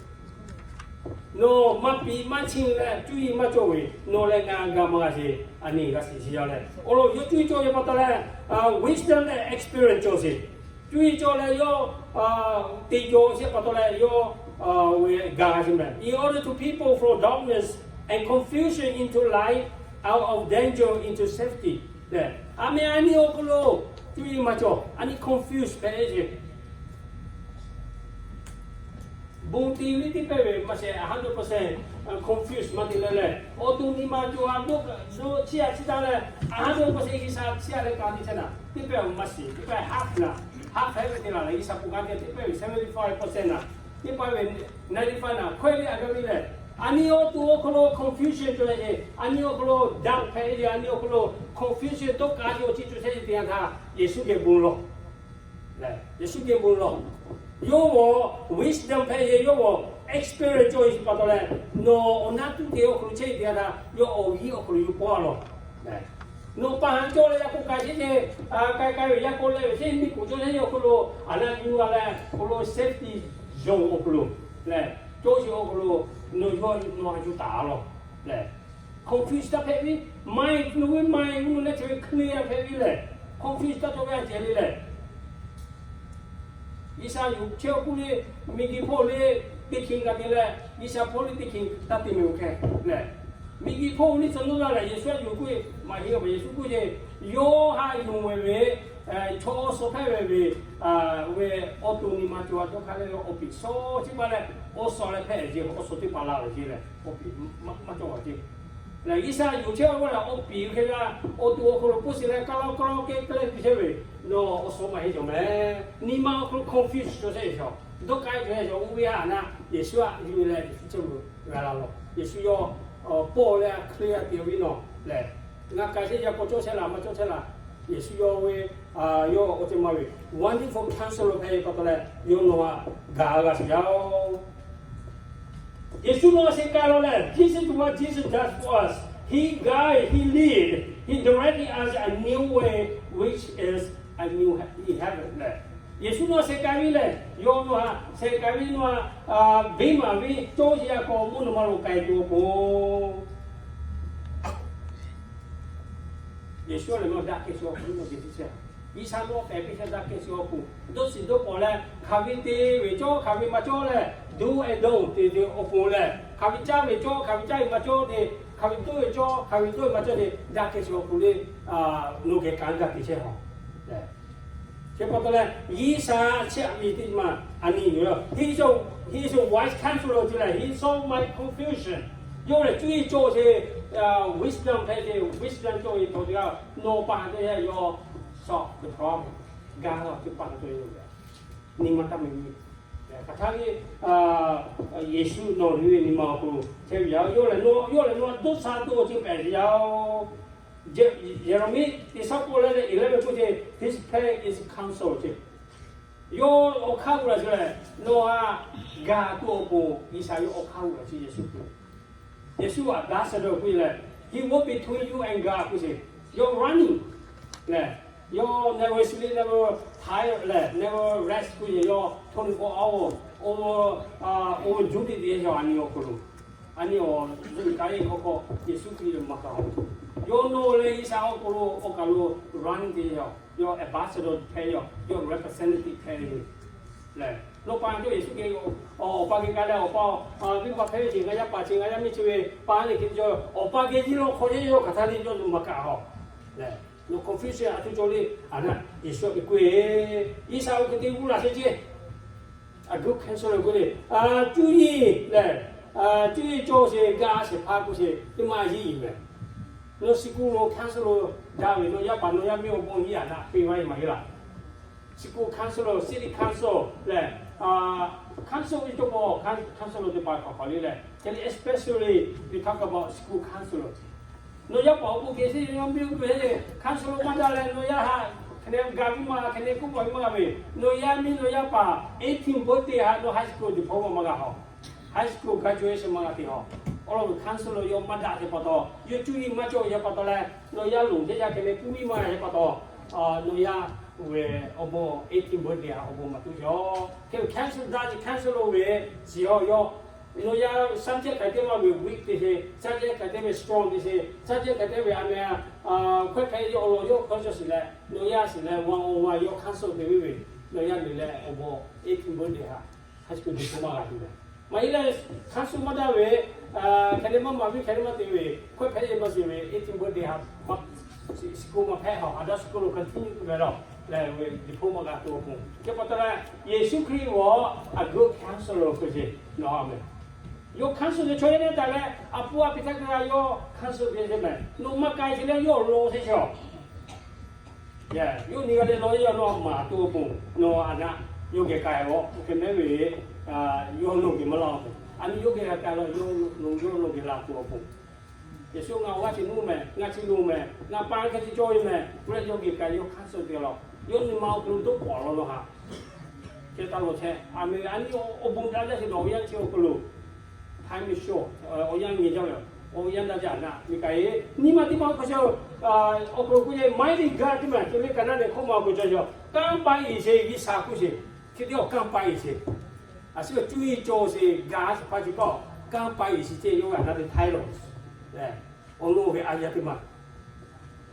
Nawˬ maˇ piˍ maˇ chi leh cuˇ yiˍ maˇ cawˬ ve, nawˬ leh ngaˬ ga maˇ g'a sheˍ, a nyi g'a shiˍ sheˍ yaˇ leh, awˬ lawn yawˇ cuˇ yiˍ cawˬ ve pa taw leh, wisdom leh experience cawˬ sheˍ. Cuˇ yiˍ cawˬ leh yawˇ te cawˬ sheˍ pa taw leh yawˇ ve ga sheˍ mehˍ. In order to people from darkness and confusion into light, out of danger into safety. Lehˬ, a meh a nyi awˬ hk'aw lo cuˇ yiˍ maˇ cawˬ, a nyi confuse hpehꞈ sheˍ. Bon te ve teˇ pehˇ ve maˇ sheˍ, a hundred percent confuse maˇ te leh leh, awˬ to nyi ma cawˬ a doˆ doˆ chiˇ a chiˇ taˇ leh, a hundred percent G'uiˬsha chiˇ a leh ka te chehˇ naˍ, teˇ pehˇ maˇ shiˍ, teˇ pehˇ half naˍ, half hpehꞈ ve te laˬ leh G'uiˬsha bon kanˉ te teˇ pehˇ ve seventy five percent naˍ, teˇ pehˇ ve ninety five naˍ hkawehˇ ve a gaˇ ve lehˬ, a nyi awˬ to awˬ hk'aw lo confusion cawˬ leh, a nyi awˬ hk'aw lo doubt hpehꞈ ve, a nyi awˬ hk'aw lo confusion dawˇ kaꞈ a nyi awˬ chi cawˬ chehˇ ve teˇ yanˇ htaˇ Yeˍsuˆ geh bon lawˬ. Yeˍsuˆ geh bon lawˬ. Yawˇ g'awˬ wisdom hpehꞈ ve, yawˇ g'awˬ experience cawˬ ve pa taw leh, nawˬ awˬ naˉ tuˬ te awˬ hk'aw lo chehˇ ve teˇ yanˇ htaˇ yawˇ awˬ yiˉ awˬ hk'aw lo yuˬ paw a lawˬ. Nawˬ pa haꞈ cawˬ leh yaꞈ k'oˆ k'ai chehˇ ce, k'ai k'ai ve yaꞈ k'oˆ leh ve chehˇ miˇ k'oˍ cawˬ chehˇ ve awˬ hk'aw lo, a naˉ yuˬ a leh awˬ hk'aw lo safety zone awˬ hk'aw lo lehˬ, cawˬ sheˍ awˬ hk'aw lo nawˬ yawˇ nawˬ a yuˬ taˍ a lawˬ lehˬ, confuse taˇ hpehꞈ ve, mind, nawˬ ve mind mvuhˇ naw leh chi ve clear hpehꞈ ve lehˬ, confuse taˇ cawˬ ve a cehˬ le lehˬ. G'uiˬsha yuˬ chehˇ awˬ hk'oˆ le, miˬguiˬ hpawˇ le, teˇ hkeh g'a te leh, G'uiˬsha hpawˇ liˇ teˇ hkeh taˇ te meh-oˬ hk'e lehˬ, miˬguiˬ hk'oˆ liˇ tcuh nuˇ laˇ leh Yeˍsuˆ htaꞈ yuˬ k'oˆ ve maˇ heˆ. Yeˍsuˆ k'oˆ ve, yawˇ haꞈ yuˬ meh ve chaw awˬ suhˍ hpehꞈ ve ve, ve awˬ to nyi ma cawˬ a cawˬ hk'a leh awˬ piˍ shawˉ chi pa leh, awˬ suhˍ leh hpehꞈ ve awˬ suhˍ teˇ hpaˍ la ve ce leh, awˬ piˍ maˇ cawˬ ve ce. Lehˬ G'uiˬsha yuˬ chehˇ ve k'oˆ leh awˬ piˍ hk'e g'a awˬ to awˬ hk'aw lo k'oˆ sheˍ leh, kaˇ lawˇ kaˇ lawˇ kehˉ kehˉ leh piˇ chehˇ ve, nawˬ awˬ suhˍ maˇ heˆ cawˬ meh. Nyi ma awˬ hk'aw lo confuse cawˬ sheˍ cawˬ, dawˇ k'ai cawˬ sheˍ cawˬ, oˇ ve htaꞈ na Yeˍsuˆ htaꞈ yuˬ leh Yeˍsuˆ chehˇ ve g'a la lawˬ. Yeˍsuˆ yawˇ pawˇ leh hk'e a te ve nawˬ lehˬ, ngaˬ k'ai sheˍ yaˇ k'awꞈ cawˇ chehˇ laˬ maˇ cawˇ chehˇ laˬ, Yeˍsuˆ yawˇ ve yawˇ awˬ ceuˬ maˇ ve Wonderful Counselor hpehꞈ ve pa taw leh, yawˇ nawˬ htaꞈ gaˬ g'a sheˍ yaˇ-oˬ. Yeˍsuˆ nawˬ htaꞈ shehˍ k'ai law leh, this is what Jesus does for us. He guide, He lead, He directed us a new way, which is a new he- heaven lehˬ. Yeˍsuˆ nawˬ htaꞈ shehˍ k'ai ve lehˬ, yawˇ nawˬ htaꞈ shehˍ k'ai ve nawˬ htaꞈ beˇ maˍ ve cawˇ sheˍ yaˇ k'awꞈ mvuhˇ naw ma lo k'ai tuˬ awˬ pon Yeˍsuˆ lehˬ nawˬ daꞈ kehˬ sha awˬ hk'aw lo nawˬ te teˇ chehˇ. G'uiˬsha nawˬ hpehꞈ ve hk'e daꞈ kehˬ sha awˬ pon, dawˇ shiˍ dawˇ k'awꞈ leh, hk'aˬ ve te ve cawˇ hk'aˬ ve maˇ cawˇ leh, do and don't te ve awˬ pon lehˬ, hk'aˬ ve caˇ ve cawˇ hk'aˬ ve caˇ ve maˇ cawˇ te, hk'aˬ ve toˇ ve cawˇ hk'aˬ ve toˇ ve maˇ cawˇ te, daꞈ kehˬ sha awˬ pon le, nawˬ geh kanˉ gaˬ te chehˇ haw. Chi pa taw leh G'uiˬsha chehˇ ve teˇ maˬ a nyi yoˬ. He is a, he is a wise counselor ce lehˬ, he solve my confusion. Yawˇ lehˬ cuˇ yiˍ cawˇ sheˍ, wisdom hpehꞈ ve, wisdom cawˇ ve htaꞈ te g'a, nawˬ pa ha te yawˇ solve the problem, gaˬ la ce pa ha te yoˬ. Nyi ma taˇ meh nyi. Hk'aˬ htaˇ ve Yeˍsuˆ nawˬ ve nyi ma awˬ hk'aw lo chehˇ ve yaˇ, yawˇ lehˬ nawˬ, yawˇ lehˬ nawˬ dawˇ sha dawˇ chi pehˍ ve yaˇ-oˬ. Yeˍraˍmiˆ teˇ shaˉ k'oˆ leh leh e leh ve k'oˆ ce, His plan is counsel ce. Yawˇ awˬ hk'aˇ g'uˇ la ce lehˬ, nawˬ htaꞈ gaˬ tuˬ awˬ pon G'uiˬsha yawˇ awˬ hk'aˇ g'uˇ la ce Yeˍsuˆ Hkriꞈ. Yeˍsuˆ htaꞈ daꞈ sha dawˇ k'oˆ leh, He walk between you and God k'oˆ ce. Yawˇ running lehˬ, yawˇ never sleep, never tired lehˬ, never rest k'oˆ ce. Yawˇ twenty-four hour over, over duty te yaˇ a nyi awˬ hk'aw lo, a nyi awˬ zuhꞈ kaꞈ e hk'aw hk'aw Yeˍsuˆ Hkriꞈ ve maˇ kaꞈ, yawˇ nawˬ leh G'uiˬsha awˬ hk'aw lo awˬ kaˬ lo running te yaˇ, yawˇ ambassador hpehꞈ yaˇ, yawˇ representative hpehꞈ ve lehˬ, nawˬ pa cawˇ Yeˍsuˆ geh, awˬ pa geh k'ai leh, awˬ pa, venˇ baˆ hpehꞈ ve ce, ngaˬ yaˇ paˍ ce, ngaˬ yaˇ miˇ ce ve pa le hk'e cawˇ, awˬ pa geh yiˇ lawˇ hk'aw ce yawˇ hk'aˬ htaˇ le yawˇ nawˬ maˇ kaꞈ haw lehˬ, nawˬ confusion a htoꞈ cawˬ le, a na Yeˍsuˆ geh k'oˆ ve, G'uiˬsha oˇ hk'e te g'uˇ la sheˍ ce. A good counselor k'oˆ le, cuˇ yiˍ lehˬ, cuˇ yiˍ cawˇ sheˍ gaˇ sheˍ hpaˇ k'oˆ sheˍ teˇ maˇ yiˇ yiˍ mehˍ. Nawˬ school lo counselor daꞈ ve, nawˬ yaˇ paˍ nawˬ yaˇ miˇ awˬ bon yiˇ a na peˇ vaˇ e maˇ heˆ laˇ. School counselor, city council lehˬ, council ve cawˇ paw, counselor teˇ hpaˍ hk'aˬ hk'aˬ le lehˬ, especially we talk about school counselor. Nawˬ yaˇ paˍ awˬ bon geh sheˍ, nawˬ yaˇ miˇ awˬ bon geh sheˍ, counselor maˇ daꞈ leh nawˬ yaˇ htaꞈ hk'aˬ hk'e gaˬ piˇ maˇ, hk'aˬ hk'e k'oˆ paˍ piˇ maˇ ve, nawˬ yaˇ miˇ nawˬ yaˇ paˍ eighteen birthday htaꞈ nawˬ high school diploma maˇ g'a haw, high school graduation maˇ g'a te haw. Awˬ lawn counselor yawˇ maˇ daꞈ te pa taw, yawˇ cuˇ yiˍ maˇ cawˇ yaˇ pa taw leh, nawˬ yaˇ lonˬ teˇ yaˇ hk'e le puˇ miˇ maˇ yaˇ pa taw, nawˬ yaˇ ve awˬ bon eighteen birthday htaꞈ awˬ bon maˇ tuˬ yaw. Hk'e counselor daꞈ ce, counselor ve shiˍ haw yawˇ, nawˬ yaˇ subject hk'aˬ hk'e te maˇ ve weak te sheˍ, subject hk'aˬ hk'e te ve strong te sheˍ, subject hk'aˬ hk'e te ve a meh, hkawehˇ hk'aˬ hk'e yawˇ awˬ lawn yawˇ hkawehˇ cawˇ shiˍ leh, nawˬ yaˇ shiˍ leh one on one yawˇ counsel te ve, nawˬ yaˇ le leh awˬ bon eighteen birthday htaꞈ high school diploma g'a tuˬ ve. Maˇ heˆ leh, counsel maˇ daꞈ ve, hk'aˬ hk'e le maˇ maˍ ve, hk'aˬ hk'e le maˇ te ve, hkawehˇ hpehꞈ ve maˇ shiˍ ve eighteen birthday htaꞈ school maˇ hpehꞈ haw, adult school lo continue tuˬ ve lawˬ leh ve diploma g'a tuˬ awˬ pon. Chi pa taw leh, Yeˍsuˆ Hkriꞈ ve a good counselor k'oˆ ce, nawˬ a meh. Yawˇ counsel te chaw yaˇ neˇ taˍ leh, a pu a pi htaˇ kaꞈ yawˇ counsel te ce meh. Nawˬ maˇ k'ai ce leh yawˇ law sheˍ chaw Yawˇ nyi g'a leh law yaˇ nawˬ maˍ tuˬ awˬ pon, nawˬ a naˆ yawˇ geh k'ai-o, oˇ hk'e mehˉ ve, yawˇ nawˬ geh maˇ la-o. A nyi yawˇ geh k'ai law, yawˇ nawˬ geh la tuˬ awˬ pon. Yeˍsuˆ ngaˬ awˬ g'aˇ chi nuˇ meh, ngaˬ chi nuˇ meh, ngaˬ pa hk'e te cawˇ ve meh, k'oˆ leh yawˇ geh k'ai yawˇ hkanˇ suh te law. Yawˇ nyi ma awˬ hk'aw lo dawˇ paw law nawˬ haꞈ. Hk'e taˇ law chehˇ. A meh a nyi awˬ bon daꞈ jaˇ sheˍ nawˬ awˬ yanˇ chi awˬ hk'aw lo Haiˉ miˇ sho, awˬ yanˇ nyi jaˇ ve, awˬ yanˇ daꞈ jaˇ naˆ miˬ kaꞈ e, nyi ma teˇ ma hk'aw sha, awˬ hk'aw lo k'oˆ ve mighty God teˇ maˬ, chi ve kaꞈ naˆ lehˬ hkawˇ ma awˬ hk'aw lo ca yaw, kanˇ paˆ iˍ sheˍ G'uiˬsha k'oˆ sheˍ, hk'e te awˬ kanˇ paˆ iˍ sheˍ. A shu cuˇ yiˍ cawˬ sheˍ gaˬ sheˍ hpaˇ chi kawˇ, kanˇ paˆ iˍ sheˍ ceˇ yawˇ g'aꞈ naˆ teˇ htaiˇ lawˬ. Awˬ lawn ve a yaˇ teˇ maˬ,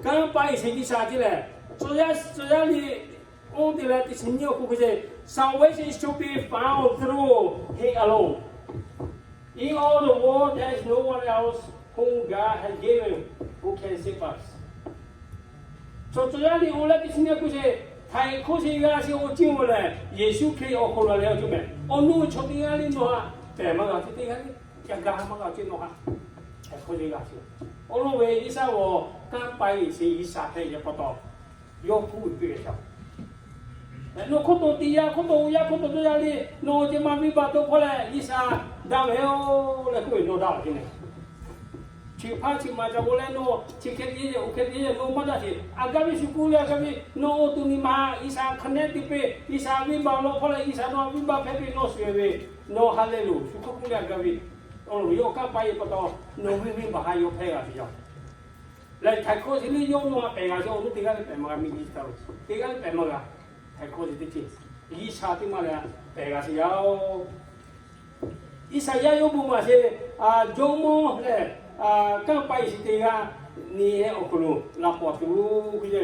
kanˇ paˆ iˍ sheˍ G'uiˬsha ceˇ lehˬ, tcuh yaˇ, tcuh yaˇ le, oˇ te leh teˇ chi nyiˇ awˬ hk'aw hk'e ce, salvation is to be found through Him alone. In all the world, there is no one else whom God has given who can save us. Chaw cawˬ yaˇ liꞈ oˇ leh teˇ chi nyiˇ k'oˆ sheˍ, htaiˍ hkawˇ sheˍ g'a sheˍ awˬ ceuˬ oˬ lehˬ, Yeˍsuˆ Hkriꞈ awˬ hk'aw lo leh awˬ ceuˬ mehˍ. Awˬ nu chaw teˇ g'aˇ liˇ nawˬ haꞈ pehˬ maˇ g'a, teˇ g'aˇ liˇ ca ga maˇ g'a ceh nawˬ haꞈ htaiˍ hkawˇ sheˍ g'a sheˍ. Awˬ lawn ve G'uiˬsha g'awˬ kanˇ paˆ sheˍ G'uiˬsha hpehꞈ ve pa taw, yawˇ hkuˇ ve piˇ ve shaˍ. Nawˬ hk'oˆ taw teˇ yanˇ hk'oˆ taw yaˇ hk'oˆ taw cawˇ yaˇ liˇ nawˬ ceh maˇ venˇbaˆ tawˇ hkawˇ leh G'uiˬsha daꞈ ve yoˬ leh k'oˆ ve nawˬ daꞈ ve nehˬ. Chi hpaˇ chi ma ca k'o leh nawˬ chi hk'e te yehˬ oˇ hk'e te yehˬ nawˬ maˇ daꞈ sheˍ. A gaˇ ve shu k'oˆ leh a gaˇ ve nawˬ awˬ to nyi ma G'uiˬsha hk'a nehˉ te piˇ, G'uiˬsha venˇbaˆ law hkawˇ leh G'uiˬsha nawˬ venˇbaˆ hpehˇ piˇ nawˬ shuˍ ve, nawˬ ha leh loˬ shu hk'oˆ k'oˆ leh a gaˇ ve, awˬ lawn ve yawˇ kanˇ paˆ ve pa taw nawˬ ve venˇbaˆ ha yawˇ hpehˇ g'a ve yoˬ. Leh htaiˍ hkawˇ sheˍ liˇ yawˇ nawˬ haꞈ pehˬ g'a sheˍ. Awˬ nu teˇ g'aˇ liˇ pehˬ maˇ g'a, miˬguiˬ chi htaꞈ teˇ g'aˇ liˇ pehˬ maˇ g'a. Htaiˍ hkawˇ sheˍ teˇ ceuˬ G'uiˬsha teˇ maˇ leh pehˬ g'a sheˍ yaˇ oˬ. Iˉsaˍyaˆ yawˇ bon maˬ sheˍ, jawˇmawˇ lehˬ, kanˇ paˆ sheˍ teˇ g'aˇ nyi hehˉ awˬ hk'aw lo laꞈ k'awꞈ tuˬ k'oˆ ve,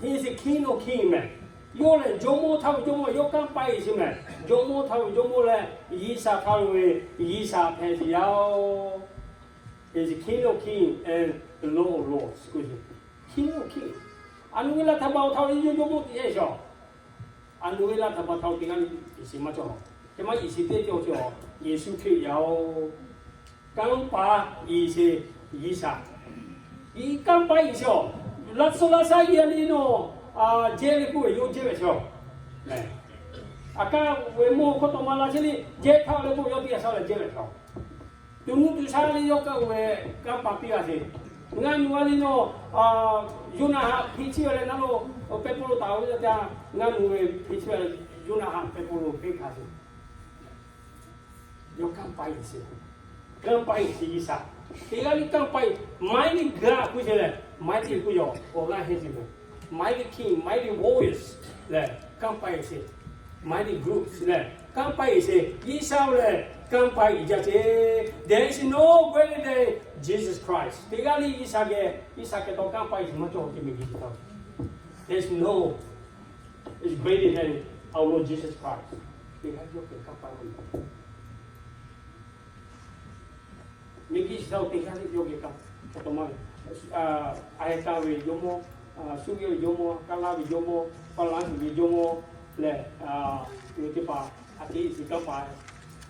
He is the King of kings mehˬ. Yawˇ lehˬ jawˇmawˇ htaˇ ve jawˇmawˇ, yawˇ kanˇ paˆ sheˍ mehˬ. Jawˇmawˇ htaˇ ve jawˇmawˇ leh G'uiˬsha htaˇ ve G'uiˬsha hpehꞈ sheˍ yaˇ oˬ. He is the King of kings and the Lord of lords k'oˆ ve, King of kings. A nu ve laˇ htaꞈ pa awˬ htaꞈ ve yawˇ jawˇmawˇ teˇ g'aˇ sheˍ. A nu ve laˇ htaꞈ pa htaꞈ teˇ g'aˇ liˇ sheˍ maˇ cawˬ. Chi maˇ sheˍ teˇ cawˬ cawˬ, Yeˍsuˆ Hkriꞈ yaˇ oˬ. Kanˇ paˆ sheˍ G'uiˬsha. Kanˇ paˆ sheˍ awˬ, laˇ suh laˇ shaˉ yehˬ liˇ nawˬ jehˇ ve k'oˆ ve yawˇ jehˇ ve chaw. A kaˇ ve mawˇ hkawˇ taw maˇ la chehˇ liˇ jehˇ htaˇ leh k'oˆ ve yawˇ teˇ g'aˇ shaˉ leh jehˇ ve chaw. Tuˬ nuˇ tuˬ shaˉ liˇ yawˇ kaˇ ve kanˇ paˆ piˇ g'a sheˍ. Ngaˇ nu a liˇ nawˬ Yoˇnaˆ haꞈ hpiˇ chiˇ ve leh naˉ lo pehˇ pawˆ lo taˍ ve yaˇ teˇ g'aˇ ngaˇ nu ve hpiˇ chiˇ ve leh Yoˇnaˆ haꞈ pehˇ pawˆ lo hpiˇ hkanˍ sheˍ. Yawˇ kanˇ paˆ sheˍ. Kanˇ paˆ sheˍ G'uiˬsha. Teˇ g'aˇ liˇ kanˇ paˆ, mighty God k'oˆ sheˍ leh, mighty k'oˆ yaˇ awˬ g'aˇ hehnˇ sheˍ ve. Mighty king, mighty warriors lehˬ kanˇ paˆ sheˍ. Mighty groups lehˬ kanˇ paˆ sheˍ. G'uiˬsha lehˬ kanˇ paˆ jaˇ sheˍ. There is no greater than Jesus Christ. Teˇ g'aˇ liˇ G'uiˬsha geh, G'uiˬsha geh tawˇ kanˇ paˆ sheˍ maˇ cawˬ ve miˬguiˬ chi htaꞈ. There is no is greater than our Lord Jesus Christ. Teˇ g'aˇ yawˇ geh kanˇ paˆ maˇ Miˬguiˬ chi htaꞈ teˇ g'aˇ liˇ yawˇ geh kanˇ paˆ taw maˇ ve, Aˍeˍkaˍ ve jawˇmawˇ, Suˇriˆ ve jawˇmawˇ, Kaˉlaˇ ve jawˇmawˇ, Faˍlaˆsuˍ ve jawˇmawˇ lehˬ, teˇ hpaˍ a teˇ chi kanˇ paˆ,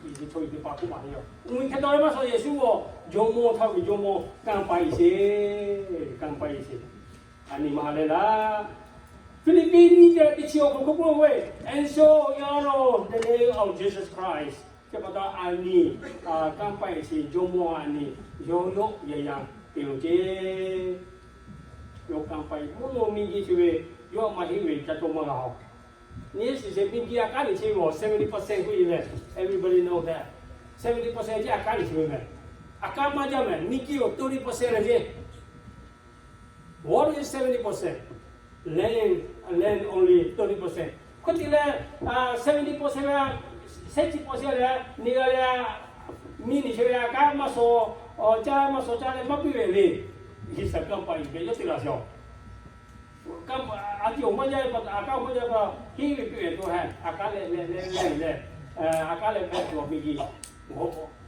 i chi chaw i teˇ hpaˍ k'oˆ maˍ ve yoˬ. Uiˍ hk'e taw leh maˇ sawꞈ Yeˍsuˆ g'awˬ jawˇmawˇ htaˇ ve jawˇmawˇ kanˇ paˆ sheˍ, kanˇ paˆ sheˍ. A nyi ma leh laˇ, Hpiˇliˇpiˆ nyiˇ ve teˇ chi awˬ hk'aw lo k'oˆ ve, And so in all the name of Jesus Christ. Chi pa taw a nyi kanˇ paˆ sheˍ jawˇmawˇ a nyi yawˇ yawˆ yaˇ yaˇ te loˬ ceˇ. Yawˇ kanˇ paˆ mvuhˇ naw miˇ jiˇ chi ve yawˇ maˇ heˆ ve ca cawˇ maˇ g'a-oˬ. Nyi shiˍ shehˍ miˇ jiˇ a kanˉ liꞈ chi ve awˬ seventy percent k'oˆ ve lehˬ, everybody know that seventy percent chi a kanˉ liꞈ chi ve mehˬ. A kanˉ maˇ jaˇ mehˬ, miˇ jiˇ awˬ thirty percent leh ceˇ. What is seventy percent? Land, land only thirty percent. Hk'e te leh, seventy percent ve, sixty percent leh, nyi g'a leh, miˇ nyi chi ve a kanˉ maˇ shawˍ, caˇ maˇ shawˍ caˇ leh maˇ piˇ ve le. G'uiˬsha kanˇ paˆ ve yawˇ te laˬ sheˍ-oˬ. Kanˇ paˆ a ciˉ awˬ maˇ jaˇ ve pa taw, a kanˉ awˬ maˇ jaˇ ve pa taw, henˇ ve piˇ ve to heh, a kanˉ leh leh leh leh leh, a kanˉ leh hpehꞈ tuˬ awˬ miˇ jiˇ,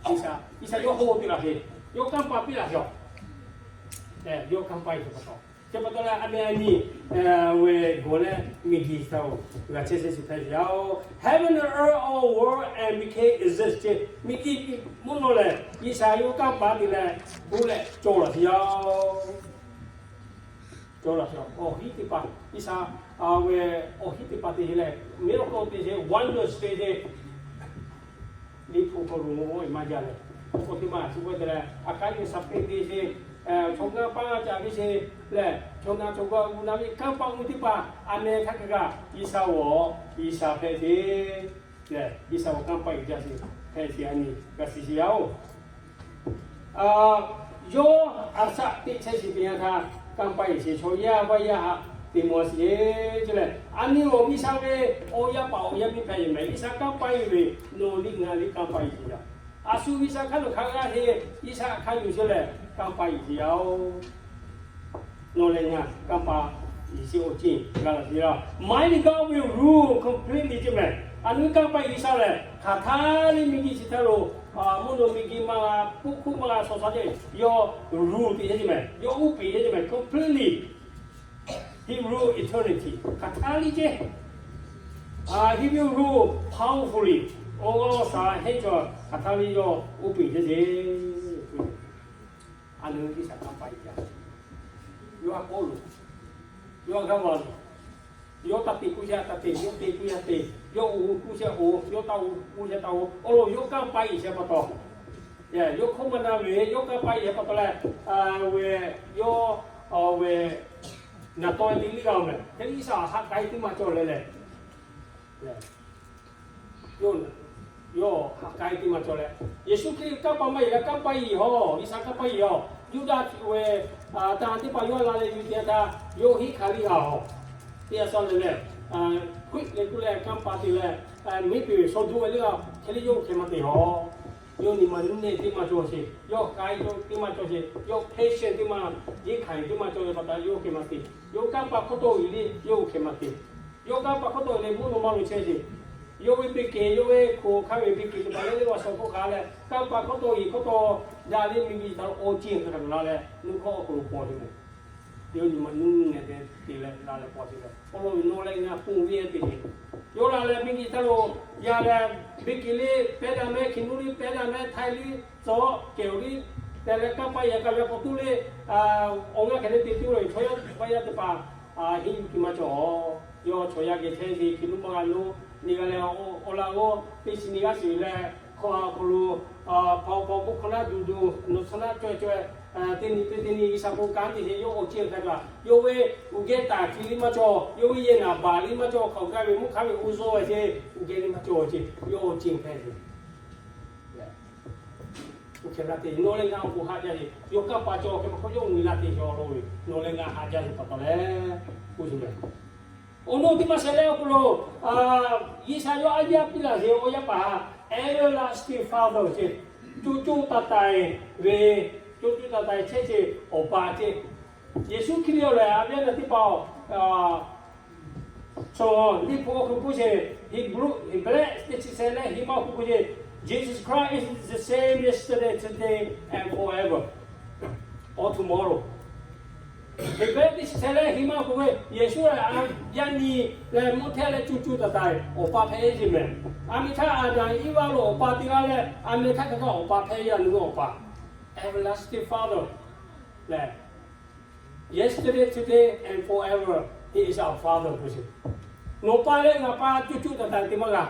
G'uiˬsha, G'uiˬsha yawˇ hawˇ te laˬ sheˍ, yawˇ kanˇ paˆ piˇ laˬ sheˍ-oˬ. Yawˇ kanˇ paˆ ve pa taw, chi pa taw leh a meh a nyi ve gawˬ leh miˬguiˬ chi htaꞈ g'a chehˇ chehˇ shiˍ hpehꞈ ve yoˬ. Heaven and earth all were and became exist ceˇ. Miˬguiˬ mvuhˇ naw lehˬ G'uiˬsha yawˇ kanˇ paˆ te leh, bon leh cawˬ laˬ sheˍ yoˬ. Cawˬ laˬ sheˍ. Awˬ hiˉ teˇ hpaˍ, G'uiˬsha ve awˬ hiˉ teˇ hpaˍ te sheˍ leh, miracle te sheˍ, wonders te sheˍ. Liꞈ hpu hk'aw lo maˇ jaˇ leh, awˬ hk'aw teˇ maˇ shu k'oˆ te leh, a kanˉ yawˇ sha peˇ te sheˍ, chaw ngaˇ paˇ ca ve sheˍ lehˬ, chaw na chaw g'aˇ u na ve kanˇ paˆ mvuhˇ teˇ hpaˍ a meh htaˇ hk'a gaˬ G'uiˬsha g'awˬ, G'uiˬsha hpehꞈ sheˍ lehˬ, G'uiˬsha g'awˬ kanˇ paˆ uiˍ jaˇ sheˍ hpehꞈ sheˍ a nyi g'a shiˍ sheˍ yaˇ-oˬ. Yawˇ a shaꞈ teꞈ chehˇ shiˍ teˇ yanˇ htaˇ, kanˇ paˆ sheˍ chaw yaˇ vaˇ yaˇ haꞈ te maw sheˍ ceˇ leh, a nyi awˬ G'uiˬsha ve awˬ yaˇ paˍ awˬ yaˇ miˇ hpehꞈ ve mehˬ. G'uiˬsha kanˇ paˆ ve, nawˬ liꞈ ngaˬ liꞈ kanˇ paˆ sheˍ yaˇ. A shu G'uiˬsha hk'aˇ lo hk'aˇ g'aˇ heˆ, G'uiˬsha hk'aˇ yuˬ sheˍ leh kanˇ paˆ sheˍ yaˇ-oˬ. Nawˬ leh ngaˬ kanˇ paˆ sheˍ awˬ ceuˬ g'a laˬ sheˍ yaˇ. Mighty God will rule completely ceˇ mehˬ. A nu kanˇ paˆ G'uiˬsha lehˬ, hk'aˬ htaˇ liˇ miˬguiˬ chi htaˇ lo, mvuhˇ naw miˬguiˬ maˇ g'a, puˇ hkuˆ maˇ g'a, shaw sha ceh, yawˇ rule te chehˇ ve meh, yawˇ uˉ peunˍ chehˇ ve meh, completely, he rule eternity. Hk'aˬ htaˇ liˇ ceh, he will rule powerfully, awˬ g'aˇ awˬ shaˍ hehnˇ cawˬ, hk'aˬ htaˇ liˇ yawˇ uˉ peunˍ chehˇ ve. A nu G'uiˬsha kanˇ paˆ G'uiˬsha, yawˇ a k'oˆ lo, yawˇ a g'aˇ va lo, yawˇ taˇ te k'oˆ yaˇ taˇ te, yawˇ te k'oˆ yaˇ te, yawˇ oˍ k'oˆ yaˇ oˍ, yawˇ taˇ oˍ k'oˆ yaˇ taˇ oˍ. Awˬ lawn yawˇ kanˇ paˆ G'uiˬsha pa taw, yawˇ hkawˇ maˇ na ve, yawˇ kanˇ paˆ G'uiˬsha pa taw leh, ve, yawˇ, ve, naˍ taw te liˇ g'a meh, hk'e G'uiˬsha ha k'ai teˇ maˇ cawˬ leh leh, yawˇ, yawˇ ha k'ai teˇ maˇ cawˬ leh, Yeˍsuˆ Hkriꞈ kanˇ paˆ maˇ heˆ leh kanˇ paˆ G'uiˬsha, G'uiˬsha kanˇ paˆ G'uiˬsha, Yuˇdaꞈ ve, tanˇ teˇ hpaˍ yawˇ la leh yuˬ te htaˇ, yawˇ henˇ hk'aˬ liˇ g'a-oˬ. Teˇ yanˇ sha leh leh, hk'uiˆ leh k'oˆ leh kanˇ paˆ te leh, miˉ peˍ ve shaw duˬ ve liˇ g'a, hk'e liˇ yawˇ hk'e maˇ te-oˬ. Yawˇ nyi ma nuˇ nehˇ teˇ maˇ cawˬ sheˍ, yawˇ k'ai yawˇ teˇ maˇ cawˬ sheˍ, yawˇ patience teˇ maˇ, yeˇ hkanˍ teˇ maˇ cawˬ ve pa taw yawˇ hk'e maˇ te. Yawˇ kanˇ paˆ hkawˇ tawˆ-e liˇ yawˇ hk'e maˇ te. Yawˇ kanˇ paˆ hkawˇ tawˆ-e leh mvuhˇ naw ma lo chehˇ sheˍ. Yawˇ ve teˇ kehˬ, yawˇ ve hkoˍ hk'a ve teˇ kehˬ teˇ hpaˍ leh leh g'a shaw hk'oˆ hk'a leh, kanˇ paˆ hkawˇ tawˆ-e hkawˇ tawˆ daꞈ leh miˬguiˬ htaꞈ awˬ ceˬ hk'a hk'a la leh nuˇ hkawˇ awˬ hk'aw lo paw te meh. Yawˇ nyi ma nuˇ nehˇ te te leh la leh paw te leh, awˬ lawn ve nawˬ leh ngaˬ ponˬ ve te ve, yawˇ la leh miˬguiˬ htaˇ lo, yaˇ leh, beˇ keˬ liˇ pehˇ daꞈ meh, hkiˬ nuˇ liˇ pehˇ daꞈ meh, htaiˍ liˇ tcuh kehˬ liˇ, te leh kanˇ paˆ G'uiˬsha kaꞈ ve k'awꞈ tuˉ leh, awˬ g'aˇ hk'e te te tuˬ ve chaw yaˇ paˆ yaˇ teˇ hpaˍ, henˇ yuˬ teˇ maˇ cawˬ-oˬ. Yawˇ chaw yaˇ geh chehˇ ve hkiˬ nuˇ maˇ g'a lo, nyi g'a leh awˬ laꞈ g'awˇ teˇ chi nyi g'aˇ shiˍ leh, hk'aw ha hk'aw lo, hpaw hpaw k'oˆ hk'aw naˉ duˬ duˬ, nawˬ chaw naˉ caweh caweh, teˇ nyi teˇ teˇ nyi G'uiˬsha k'o kanˉ te sheˍ, yawˇ awˬ ceˬ hk'a gaˬ, yawˇ ve uˬ geh taˍ hkiˬ liˇ maˇ cawˬ, yawˇ ve yehˬ naˍ baˬ liˇ maˇ cawˬ, hk'aˬ gaˇ ve mvuhˇ hk'aˇ ve oˇ zawˇ ve ceˇ, uˬ geh liˇ maˇ cawˬ ve ceˇ, yawˇ awˬ ceˬ hk'a gaˬ. Oˇ hk'e la te, nawˬ leh ngaˬ awˬ bon haꞈ jaˇ ve, yawˇ kanˇ paˆ cawˬ hk'e maˇ k'oˆ, yawˇ uiˍ la te cawˬ lo ve, nawˬ leh ngaˬ haꞈ jaˇ ve pa taw leh, k'oˆ ve, awˬ naw teˇ maˇ sheh leh awˬ hk'aw lo, G'uiˬsha yawˇ aˉ yaˇ piˇ laˬ sheˍ, awˬ yaˇ paˍ, Everlasting Father ceˇ, co co taiˍ taiˍ ve, co co taiˍ taiˍ chehˇ ve awˬ pa ceˇ. Yeˍsuˆ Hkriꞈ lehˬ, a viˉ na teˇ hpaˍ-oˬ, chaw liꞈ hpu awˬ hk'aw k'oˆ sheˍ, Heˍbrehˇ teˇ chi sheh leh hiˉ maˇ awˬ hk'aw k'oˆ sheˍ, Jesus Christ is the same yesterday, today, and forever, or tomorrow. Heˍbrehˇ teˇ chi sheh leh hiˉ maˇ k'oˆ ve, Yeˍsuˆ lehˬ, yaˇ nyi leh mvuhˇ htehˇ leh co co taiˍ taiˍ awˬ pa hpehꞈ ve ceˇ meh. A meh htaˇ Aˍdanˍ Iˉvaˆ lo awˬ pa te g'a leh, a meh htaˇ hk'aˬ hk'e awˬ pa hpehꞈ ve, a nu ve awˬ pa, Everlasting Father lehˬ, yesterday, today, and forever, He is our Father k'oˆ sheˍ. Nawˬ pa leh ngaˬ pa co co taiˍ taiˍ te maˇ g'a.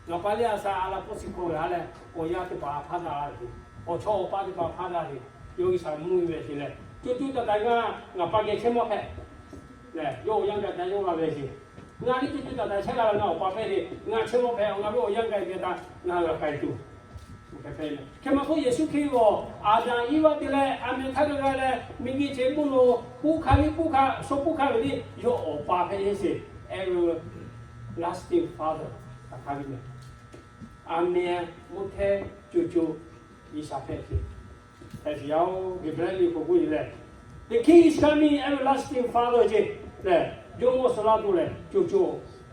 Ngaˬ pa lehˬ a sha a la k'oˆ shiˍ hkawˇ g'a leh, awˬ yaˇ teˇ hpaˍ hpaˇ daꞈ la ve, awˬ chawˇ awˬ paˇ teˇ hpaˍ hpaˇ daꞈ ve, yawˇ G'uiˬsha mvuhˇ ve sheˍ leh, co co taiˍ taiˍ g'a, ngaˬ pa geh chehˇ mawˇ hpehꞈ lehˬ, yawˇ awˬ yanˇ gaˬ htaˇ yawˇ g'a ve sheˍ. Ngaˬ liˇ co co taiˍ taiˍ chehˇ g'a ve, ngaˬ awˬ pa hpehꞈ ve, ngaˬ chehˇ mawˇ hpehꞈ, ngaˬ ve awˬ yanˇ gaˬ ve htaˇ ngaˬ g'a k'ai tuˬ. Hk'e maˇ k'oˆ, Yeˍsuˆ Hkriꞈ lehˬ, Aˍdanˍ Iˉvaˆ te leh a meh htaˇ g'a g'a leh, miˬguiˬ chi mvuhˇ naw puˇ hk'a liˇ puˇ hk'a, shaw puˇ hk'a ve liˇ yawˇ awˬ pa hpehꞈ ve sheˍ. Everlasting Father, hk'aˬ hk'e ve meh. A meh mvuhˇ htehˇ co co G'uiˬsha hpehꞈ ve, hpehꞈ ve yaˇ-oˬ. Heˍbrehˇ liꞈ hk'aw k'oˆ ve lehˬ, The King is coming, Everlasting Father ceˇ lehˬ, Jawˇmawˇ Suh laˇ tuˬ lehˬ co co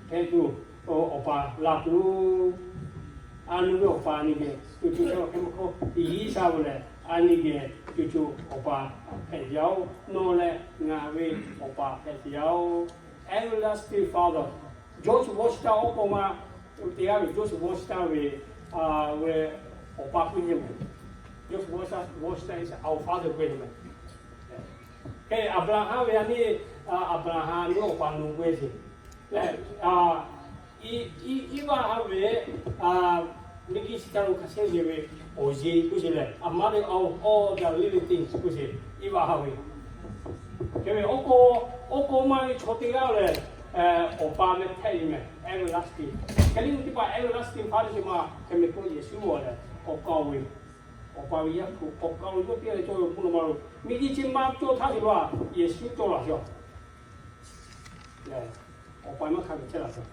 hpehꞈ tuˬ awˬ pa la tuˬ. A nu ve awˬ pa nyi geh co co hpehꞈ hk'e maˇ k'oˆ, G'uiˬsha ve lehˬ a nyi geh co co awˬ pa hpehꞈ ve yaˇ-oˬ. Nawˬ leh ngaˬ ve awˬ pa hpehꞈ ve yaˇ-oˬ. Everlasting Father. George Washington awˬ k'o ma, teˇ g'aˇ ve George Washington ve, ve awˬ pa k'oˆ ve meh. George Washington is our father k'oˆ ve meh. Hk'e Aˍbraˍhanˍ ve a nyi, Aˍbraˍhanˍ ve awˬ pa nu k'oˆ ve sheˍ. Iˉvaˆ ha ve, miˬguiˬ chi htaˇ lo hk'a shehˇ ve awˬ yeˬ k'oˆ sheˍ lehˬ, a mother of all the living things k'oˆ sheˍ, Iˉvaˆ ha ve. Hk'e ve awˬ k'o, awˬ k'o ma ve chaw teˇ g'aˇ lehˬ, awˬ pa meh hpehꞈ ve meh, everlasting. Hk'e liˇ teˇ hpaˍ everlasting Father ve ma hk'e meh k'oˆ, Yeˍsuˆ lehˬ awˬ kaˍ ve, awˬ pa ve Yaˇ hpu awˬ kaˍ lo yawˇ teˇ g'aˇ cawˬ ve mvuhˇ naw ma lo, miˬguiˬ chi ma cawˬ htaˇ sheˍ lo a, Yeˍsuˆ cawˬ laˬ sheˍ. Awˬ pa maˇ hk'a gaˬ chehˇ laˬ sheˍ.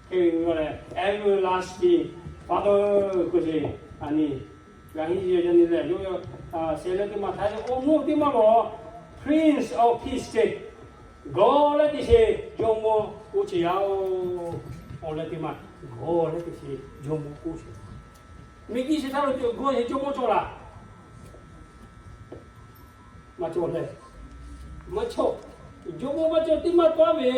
Hk'e ve lehˬ everlasting Father k'oˆ sheˍ. A nyi, g'a henˇ yuˬ yaˇ nyi lehˬ, yawˇ sheh leh teˇ maˇ htaˇ awˬ mvuhˇ teˇ maˇ lawˬ, Prince of Peace ceˇ, gawˬ leh teˇ sheˍ Jawˇmawˇ k'oˆ sheˍ yaˇ-oˬ. Awˬ leh teˇ maˇ Gawˇ leh teˇ chi jawˇmawˇ k'oˆ sheˍ. Miˬguiˬ chi htaˇ lo gawˇ sheˍ jawˇmawˇ cawˬ laˬ. Maˇ cawˬ leh, maˇ cawˬ. Jawˇmawˇ maˇ cawˬ, teˇ maˇ tawˆ ve,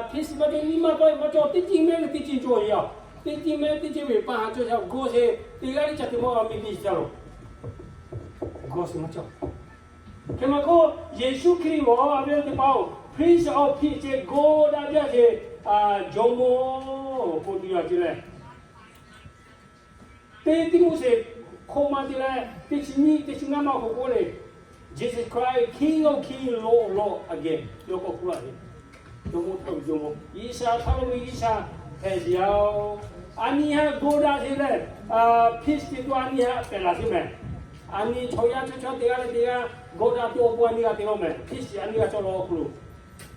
hpiˇ shiˍ maˇ cawˬ, nyiˇ maˇ tawˆ ve maˇ cawˬ, teˇ ceuˬ mehˆ ve teˇ ceuˬ cawˬ ve yoˬ. Teˇ ceuˬ mehˆ teˇ ceuˬ ve pa haˍ cawˬ shaˍ gawˇ sheˍ teˇ g'aˇ leh ca te maˇ g'a miˬguiˬ chi htaˇ lo. Gawˇ sheˍ maˇ cawˬ. Hk'e maˇ k'oˆ, Yeˍsuˆ Hkriꞈ awˬ a ve teˇ hpaˍ-oˬ, Prince of Peace ceh gawˇ daꞈ jaˇ sheˍ, jawˇmawˇ k'oˆ tuˬ yaˇ ce leh, teˇ Tiˆmoˉseˍ hk'oˆ ma te leh teˇ chi nyiˇ teˇ chi ngaˇ maˇ k'oˆ k'oˆ le, Jesus Christ, King of Kings, Lord of Lords again, yawˇ k'awꞈ k'oˆ laˇ ve, Jawˇmawˇ htaˇ ve Jawˇmawˇ, G'uiˬsha htaˇ lo ve G'uiˬsha hpehꞈ sheˍ yaˇ-oˬ. A nyi haꞈ gawˇ daꞈ sheˍ leh, peace te tuˬ a nyi haꞈ pehˬ laˬ sheˍ mehˍ. A nyi chaw yaˇ chaw chaw teˇ g'aˇ leh teˇ g'aˇ gawˇ daꞈ tuˬ awˬ pon a nyi g'a te law mehˍ. Peace a nyi g'a cawˬ law awˬ hk'aw lo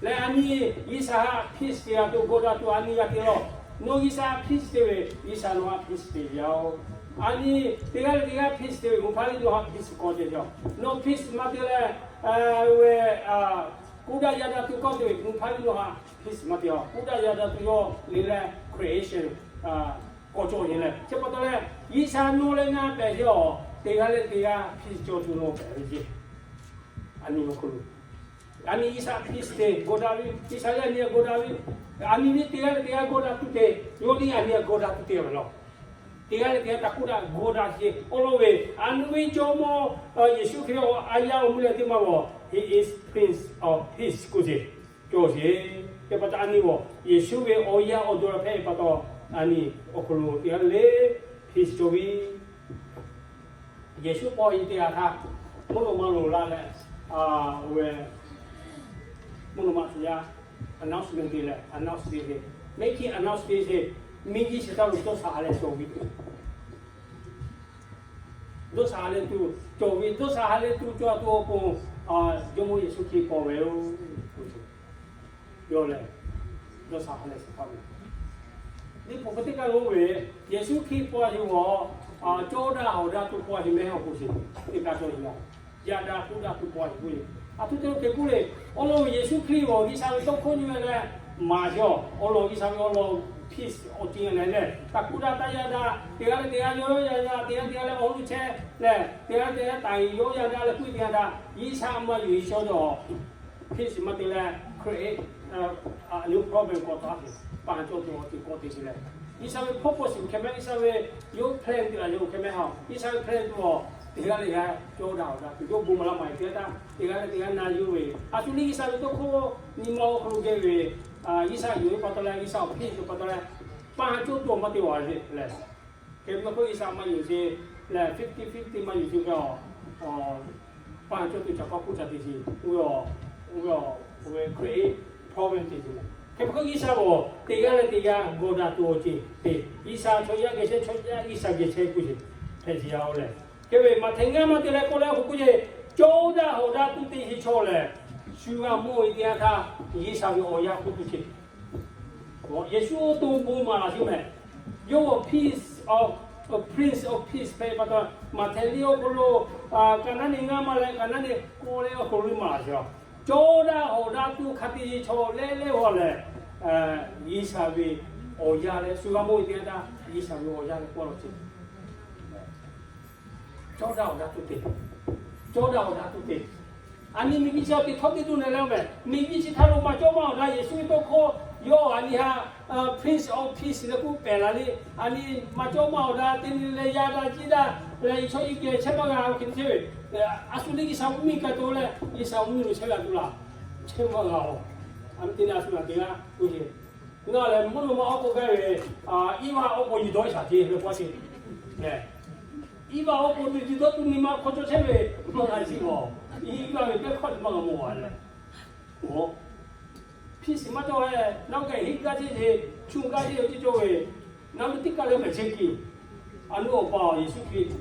leh a nyi G'uiˬsha htaꞈ peace te g'a tuˬ gawˇ daꞈ tuˬ a nyi g'a te law. Nawˬ G'uiˬsha htaꞈ peace te ve, G'uiˬsha nawˬ htaꞈ peace te ve yoˬ. A nyi teˇ g'aˇ leh teˇ g'aˇ peace te ve, mvuhˇ hpaˇ liˇ nawˬ htaꞈ peace k'awꞈ te ve yoˬ. Nawˬ peace maˇ te leh, ve k'oˆ daꞈ yaꞈ daꞈ tuˬ kawˇ te ve, mvuhˇ hpaˇ liˇ nawˬ htaꞈ peace maˇ te-oˬ. K'oˆ daꞈ yaꞈ daꞈ tuˬ yawˇ le leh creation k'awꞈ cawˬ ve leh, chi pa taw leh G'uiˬsha nawˬ leh ngaˬ pehˬ sheˍ-oˬ. Teˇ g'aˇ leh teˇ g'aˇ peace cawˬ tuˬ nawˬ pehˬ ve ce. A nyi awˬ hk'aw lo, a nyi G'uiˬsha peace te gawˇ daꞈ ve, G'uiˬsha leh a nyi gawˇ daꞈ ve, a nyi ve teˇ g'aˇ leh teˇ g'aˇ gawˇ daꞈ tuˬ te, yawˇ leh a nyi gawˇ daꞈ tuˬ te ve law. Teˇ g'aˇ leh teˇ g'aˇ taˇ k'oˆ daꞈ gawˇ daꞈ sheˍ. Awˬ lawn ve, a nyi ve Jawˇmawˇ Yeˍsuˆ Hkriꞈ a yaˇ awˬ mvuhˇ leh teˇ maˇ g'awˬ, He is Prince of Peace k'oˆ ce. Cawˬ sheˍ. Teˇ pa taw a nyi g'awˬ Yeˍsuˆ ve awˬ yaˇ awˬ duˬ la hpehꞈ ve pa taw, a nyi awˬ hk'aw lo teˇ g'aˇ leh peace cawˬ ve Yeˍsuˆ paw e teˇ g'aˇ htaˇ, mvuhˇ naw ma loˬ la leh, oˇ ve mvuhˇ naw ma htaꞈ yaˇ announcement te leh, announce te ve, making announcement te ve, miˬguiˬ chi htaˇ lo dawˇ sha ha leh cawˬ ve, dawˇ sha ha leh tuˬ cawˬ ve, dawˇ sha ha leh tuˬ cawˬ tuˬ awˬ pon, Jawˇmawˇ Yeˍsuˆ Hkriꞈ paw ve yoˬ. Yawˇ lehˬ, dawˇ sha ha leh suh paˇ ve, teˇ pawˆ hk'e teˇ kaˇ lo ve, Yeˍsuˆ Hkriꞈ paw a sheˍ g'awˬ, cawˇ daꞈ hawˍ daꞈ tuˬ paw a sheˍ mehˍ awˬ pon sheˍ, teˇ kaˇ cawˇ sheˍ a, yaꞈ daꞈ k'oˆ daꞈ tuˬ paw a sheˍ k'oˆ ve, a htoꞈ te lo hk'e k'oˆ le, awˬ lawn ve Yeˍsuˆ Hkriꞈ g'awˬ G'uiˬsha ve tawˇ hkawˇ nyi ve leh maˍ sheˍ-oˬ. Awˬ lawn G'uiˬsha ve awˬ lawn peace awˬ ceuˬ leh leh, taˇ k'oˆ daꞈ taˇ yaꞈ daꞈ, teˇ g'aˇ leh teˇ g'aˇ yawˇ yaꞈ daꞈ, teˇ g'aˇ teˇ g'aˇ leh awˬ hk'aw lo chehˇ leh, teˇ g'aˇ teˇ g'aˇ taˍ yawˇ yaꞈ daꞈ leh k'oˆ ve teˇ g'aˇ htaꞈ G'uiˬsha maˇ yuˬ e chaw dawˬ peace maˇ te leh create new problem k'awꞈ taˍ ve, pa haˍ cawˇ tuˬ awˬ ceuˬ k'awꞈ te sheˍ leh, G'uiˬsha ve purpose hk'e mehˍ, G'uiˬsha ve yawˇ plan te la yawˇ hk'e mehˍ ha, G'uiˬsha ve plan tuˬ awˬ teˇ g'aˇ leh teˇ g'aˇ cawˇ daꞈ awˬ daꞈ tuˬ yawˇ bon maˍ laˇ maˍ e teˇ g'aˇ htaˇ, teˇ g'aˇ leh teˇ g'aˇ na yuˬ ve, a shu le G'uiˬsha ve tawˇ hkawˇ nyi ma awˬ hk'aw lo geh ve, G'uiˬsha yuˬ ve pa taw leh, G'uiˬsha awˬ hpiˇ tuˬ pa taw leh, pa haˍ cawˇ tuˬ awˬ maˇ te a ve leh, hk'e maˇ k'oˆ G'uiˬsha maˇ yuˬ sheˍ leh fifty fifty maˇ yuˬ sheˍ ve, pa haˍ cawˇ tuˬ caꞈ k'awꞈ k'oˆ ca te sheˍ, oˇ ve, oˇ ve awˬ, oˇ ve create problem te sheˍ leh, hk'e maˇ k'oˆ G'uiˬsha g'awˬ teˇ g'aˇ leh teˇ g'aˇ gawˇ daꞈ tuˬ awˬ ceuˬ te, G'uiˬsha chaw yaˇ geh chehˇ chaw yaˇ G'uiˬsha geh chehˇ k'oˆ sheˍ hpehꞈ sheˍ yaˇ-oˬ leh, hk'e ve Maꞈhtehˍ ngaˇ maˇ te leh k'oˆ leh awˬ hk'aw k'oˆ ce, cawˇ daꞈ hawˍ daꞈ tuˬ te sheˍ chaw lehˬ, shu g'a mawˇ ve teˇ yanˇ htaˇ G'uiˬsha ve awˬ yaˇ k'oˆ tuˬ ce. Yeˍsuˆ awˬ to bon maˍ laˬ sheˍ mehˍ. Yawˇ g'awˬ peace of, Prince of Peace hpehꞈ pa taw, Maꞈhtehˍ liˇ awˬ hk'aw lo, kaꞈ naˉ ne ngaˇ maˇ leh kaꞈ naˉ ne k'oˆ leh awˬ hk'aw lo maˍ laˬ sheˍ. Cawˇ daꞈ hawˍ daꞈ tuˬ hk'a te chaw leh leh g'awˬ lehˬ, G'uiˬsha ve awˬ yaˇ leh shu g'a mawˇ ve teˇ yanˇ htaˇ G'uiˬsha ve awˬ yaˇ leh k'oˆ law ce. Cawˇ daꞈ awˬ daꞈ tuˬ te, cawˇ daꞈ awˬ daꞈ tuˬ te. A nyi miˬguiˬ chi hk'e te htawˇ te tuˬ nehˬ leh mehˍ, miˬguiˬ chi htaˇ lo maˇ cawˇ maˇ awˬ daꞈ Yeˍsuˆ ve tawˇ hkawˇ yawˇ a nyi htaꞈ Prince of Peace leh k'oˆ pehˬ la le. A nyi maˇ cawˇ maˇ awˬ daꞈ te nyi leh yaꞈ daꞈ ciˇ daꞈ leh, chaw iˉ kehˬ chehˇ maˇ g'a ve hk'e te chehˇ ve, a shu le G'uiˬsha mvuhˇ miˬ ka to leh G'uiˬsha mvuhˇ miˬ lo chehˇ g'a tuˬ laˬ, chehˇ maˇ g'a-oˬ. A nyi te leh a shu g'a te g'a k'oˆ ce. Ngaˬ lehˬ mvuhˇ naw ma awˬ k'o gaˇ ve, Iˉvaˆ awˬ k'o yuˬ dawˇ shaˍ ce ve k'oˆ ce. Iˉvaˆ awˬ k'o yuˬ dawˇ tuˬ nyi ma hk'aw cawˇ chehˇ ve maˇ g'a ciˇ g'awˬ. Iˉvaˆ ve pehˇ hkawˇ te maˇ g'a mawˬ a leh, peace maˇ cawˇ ve, nawˬ geh heˆ gaˇ ce ce, chu gaˇ ce yoˬ ce cawˇ ve, nawˬ ve teˇ kaˬ leh mehˍ chehˇ kiˬ. A nu awˬ pa Yeˍsuˆ Hkriꞈ,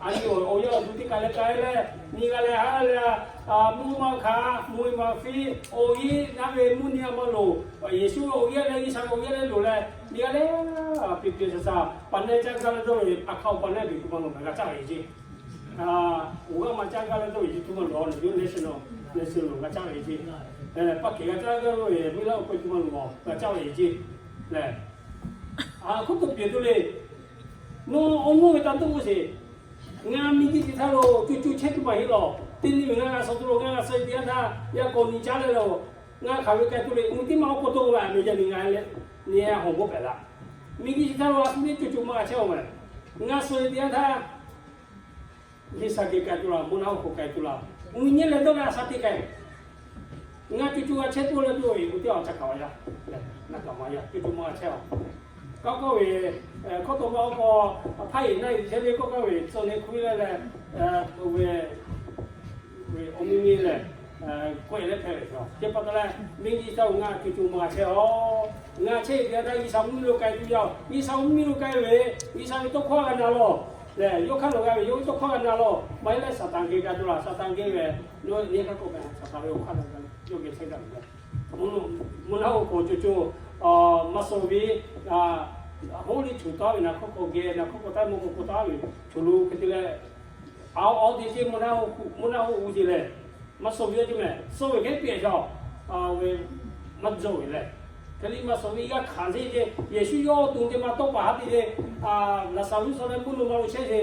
a nyi awˬ yaˇ awˬ duˬ teˇ kaˬ leh k'ai leh, nyi g'a leh haˉ leh, mvuhˇ maˇ hkanˍ, mvuhˇ maˇ fiˉ, awˬ iˉ naˉ ve mvuhˇ nyi a maˇ loˍ. Yeˍsuˆ ve awˬ yaˇ leh G'uiˬsha ve awˬ yaˇ leh loˍ leh, nyi g'a leh, peꞈ peꞈ sa sa, pa nehˇ caˇ gaˇ leh dawˇ ve, a hkaw pa nehˇ ve tuˬ maˇ loˍ, g'a caˇ ve ce. Awˬ g'aˇ maˇ caˇ gaˇ leh dawˇ ve tuˬ maˇ loˍ, national, national g'a caˇ ve ce. Pa kehˬ g'a caˇ gaˇ ve, miˇ laˇ awˬ k'oˆ tuˬ maˇ loˍ, g'a caˇ ve ce lehˬ. Hk'oˆ to pehˬ tuˬ le. Nawˬ awˬ mvuhˇ ve taˇ tuˬ k'oˆ sheˍ. Ngaˬ miˬguiˬ chi htaˇ lo co co chehˇ tuˬ maˇ heˆ lawˬ. Teˇ nyi ve ngaˬ g'a suh tuˬ lo ngaˬ g'a suh ve teˇ yanˇ htaˇ yaˇ k'awꞈ nyi caˉ leh lo, ngaˬ hk'aˬ ve k'ai tuˬ le. Mvuhˇ teˇ maˇ awˬ k'o to ve a ve yaˇ nyi ngaˬ le, nyi a hawˬ g'awˇ pehꞈ la. Miˬguiˬ chi htaˇ lo a hpu teˇ co co maˇ g'a chehˇ-oˬ meh. Ngaˬ suh ve teˇ yanˇ htaˇ G'uiˬsha geh k'ai tuˬ la, mvuhˇ naw k'o k'ai tuˬ la, mvuhˇ nyi leh dawˇ leh a sha teˇ k'ai. Ngaˬ co co g'a chehˇ tuˬ leh tuˬ-e, mvuhˇ teˇ awˬ ca kaꞈ maˇ yaˇ, na kaꞈ maˇ yaˇ, co co maˇ g'a chehˇ-oˬ. K'aw k'oˆ ve, hkawˇ to maˇ k'o, a hpaˇ yeˬ naˆ yeˬ chehˇ ve k'oˆ k'oˆ ve, tcuh ne hkuiˉ leh leh, ve awˬ miˇ miˇ lehˬ, k'oˆ-e leh hpehꞈ ve yoˬ. Chi pa taw leh, miˬguiˬ chi htaˇ lo ngaˬ co co maˇ g'a chehˇ-oˬ. Ngaˬ chehˇ ve teˇ yanˇ htaˇ G'uiˬsha mvuhˇ miˬ lo k'ai tuˬ yaˇ-oˬ. G'uiˬsha mvuhˇ miˬ lo k'ai ve, G'uiˬsha ve tawˇ hkawˇ g'a na lawˬ. Lehˬ, yawˇ hk'aˇ lo g'a ve yawˇ ve tawˇ hkawˇ g'a na lawˬ. Maˇ heˆ leh Saˍtanˍ geh k'ai tuˬ la, Saˍtanˍ geh ve, nawˬ nyi hk'aˇ k'oˆ ve, Saˍtanˍ ve awˬ hk'aˇ na g'a ve yawˇ geh chehˇ g'a ve. Mvuhˇ naw k'o co co maˇ suh ve, hoˉ liˇ choˬ taˍ ve naˬ hk'aˇ k'o geh, naˬ hk'aˇ k'o taˍ mawˇ k'o k'o taˍ ve, choˬ lo hk'e te leh, a awˬ te ce mvuhˇ naw k'o, mvuhˇ naw k'o uˉ ce lehˬ, maˇ suh ve yaˇ ce meh, suh ve kehˉ pehꞈ shaw, ve maˇ jawˇ ve lehˬ, hk'e liˇ maˇ suh ve g'a hkanˍ ce ce, Yeˍsuˆ yawˇ tuˬ te maˇ tawˇ paˍ haˉ te ce, Laˍzaˍruˆ suh leh mvuhˇ naw ma lo chehˇ ce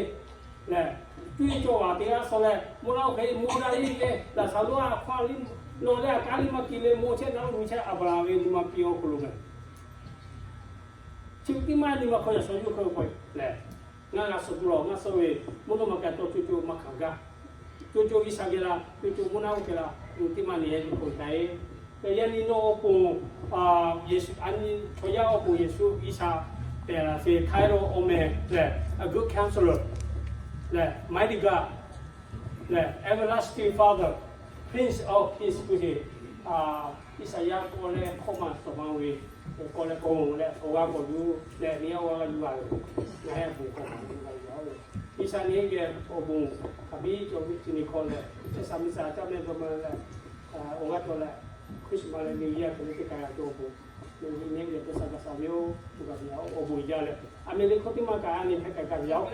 lehˬ, cuˇ yiˍ cawˬ ve teˇ g'aˇ suh leh mvuhˇ naw hk'e mawˇ daꞈ le leh, Laˍzaˍruˆ a hk'aˇ liˇ, nawˬ leh a kaˉ liˇ maˇ te leh mawˇ chehˇ naˉ lo mvuh chehˇ Aˍbraˍhanˍ ve nyi ma piˇ awˬ hk'aw lo meh. Chi teˇ maˇ nyi ma hk'aw yaꞈ shaw yuˬ hk'e k'oˆ lehˬ, ngaˬ g'a suh tuˬ lawˬ, ngaˬ suh ve mvuhˇ naw ma k'ai taw co co maˇ hkanˍ gaˇ. Co co G'uiˬsha geh la, co co mvuhˇ naw k'o geh la, teˇ maˇ nyi heh yuˬ hk'e taˍ-e. Yaꞈ nyi nawˬ awˬ pon, Yeˍsuˆ a nyi chaw yaˇ awˬ pon Yeˍsuˆ G'uiˬsha pehˬ laˬ ve hk'aˬ lo awˬ meh lehˬ, a good counselor lehˬ, mighty God lehˬ, everlasting Father, Prince of Peace k'oˆ ce. Iˉsaˍyaˆ k'awꞈ leh hkawˇ maˇ tawˍ ma ve, k'awꞈ leh k'awꞈ leh awˬ g'aˇ k'awꞈ yuˬ leh nyi a awˬ g'aˇ g'a yuˬ a ve, ngaˬ heh bon k'awꞈ maˇ yuˬ g'a yuˬ a ve. Iˉsaˍyaˆ nyi geh awˬ bon hk'aˬ biˇ cawˬ ve chi nyi hkawˇ leh, chehˇ sha miˇ sha caˇ meh dawˇ meh leh, awˬ g'aˇ cawˬ leh, Christmas leh New Year hk'e le teˇ kaꞈ g'a cawˬ awˬ bon, nyi geh te sha gaˬ sha ve yoˬ. Awˬ bon jaˇ leh, a meh le hkawˇ teˇ maˇ kaꞈ a nyi hk'e kaꞈ gaˬ ve yoˬ.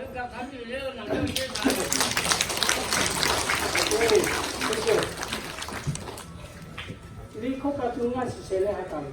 Liꞈ hkawˇ ka tuˬ ngaˇ shiˍ shehˍ leh ha kaꞈ ve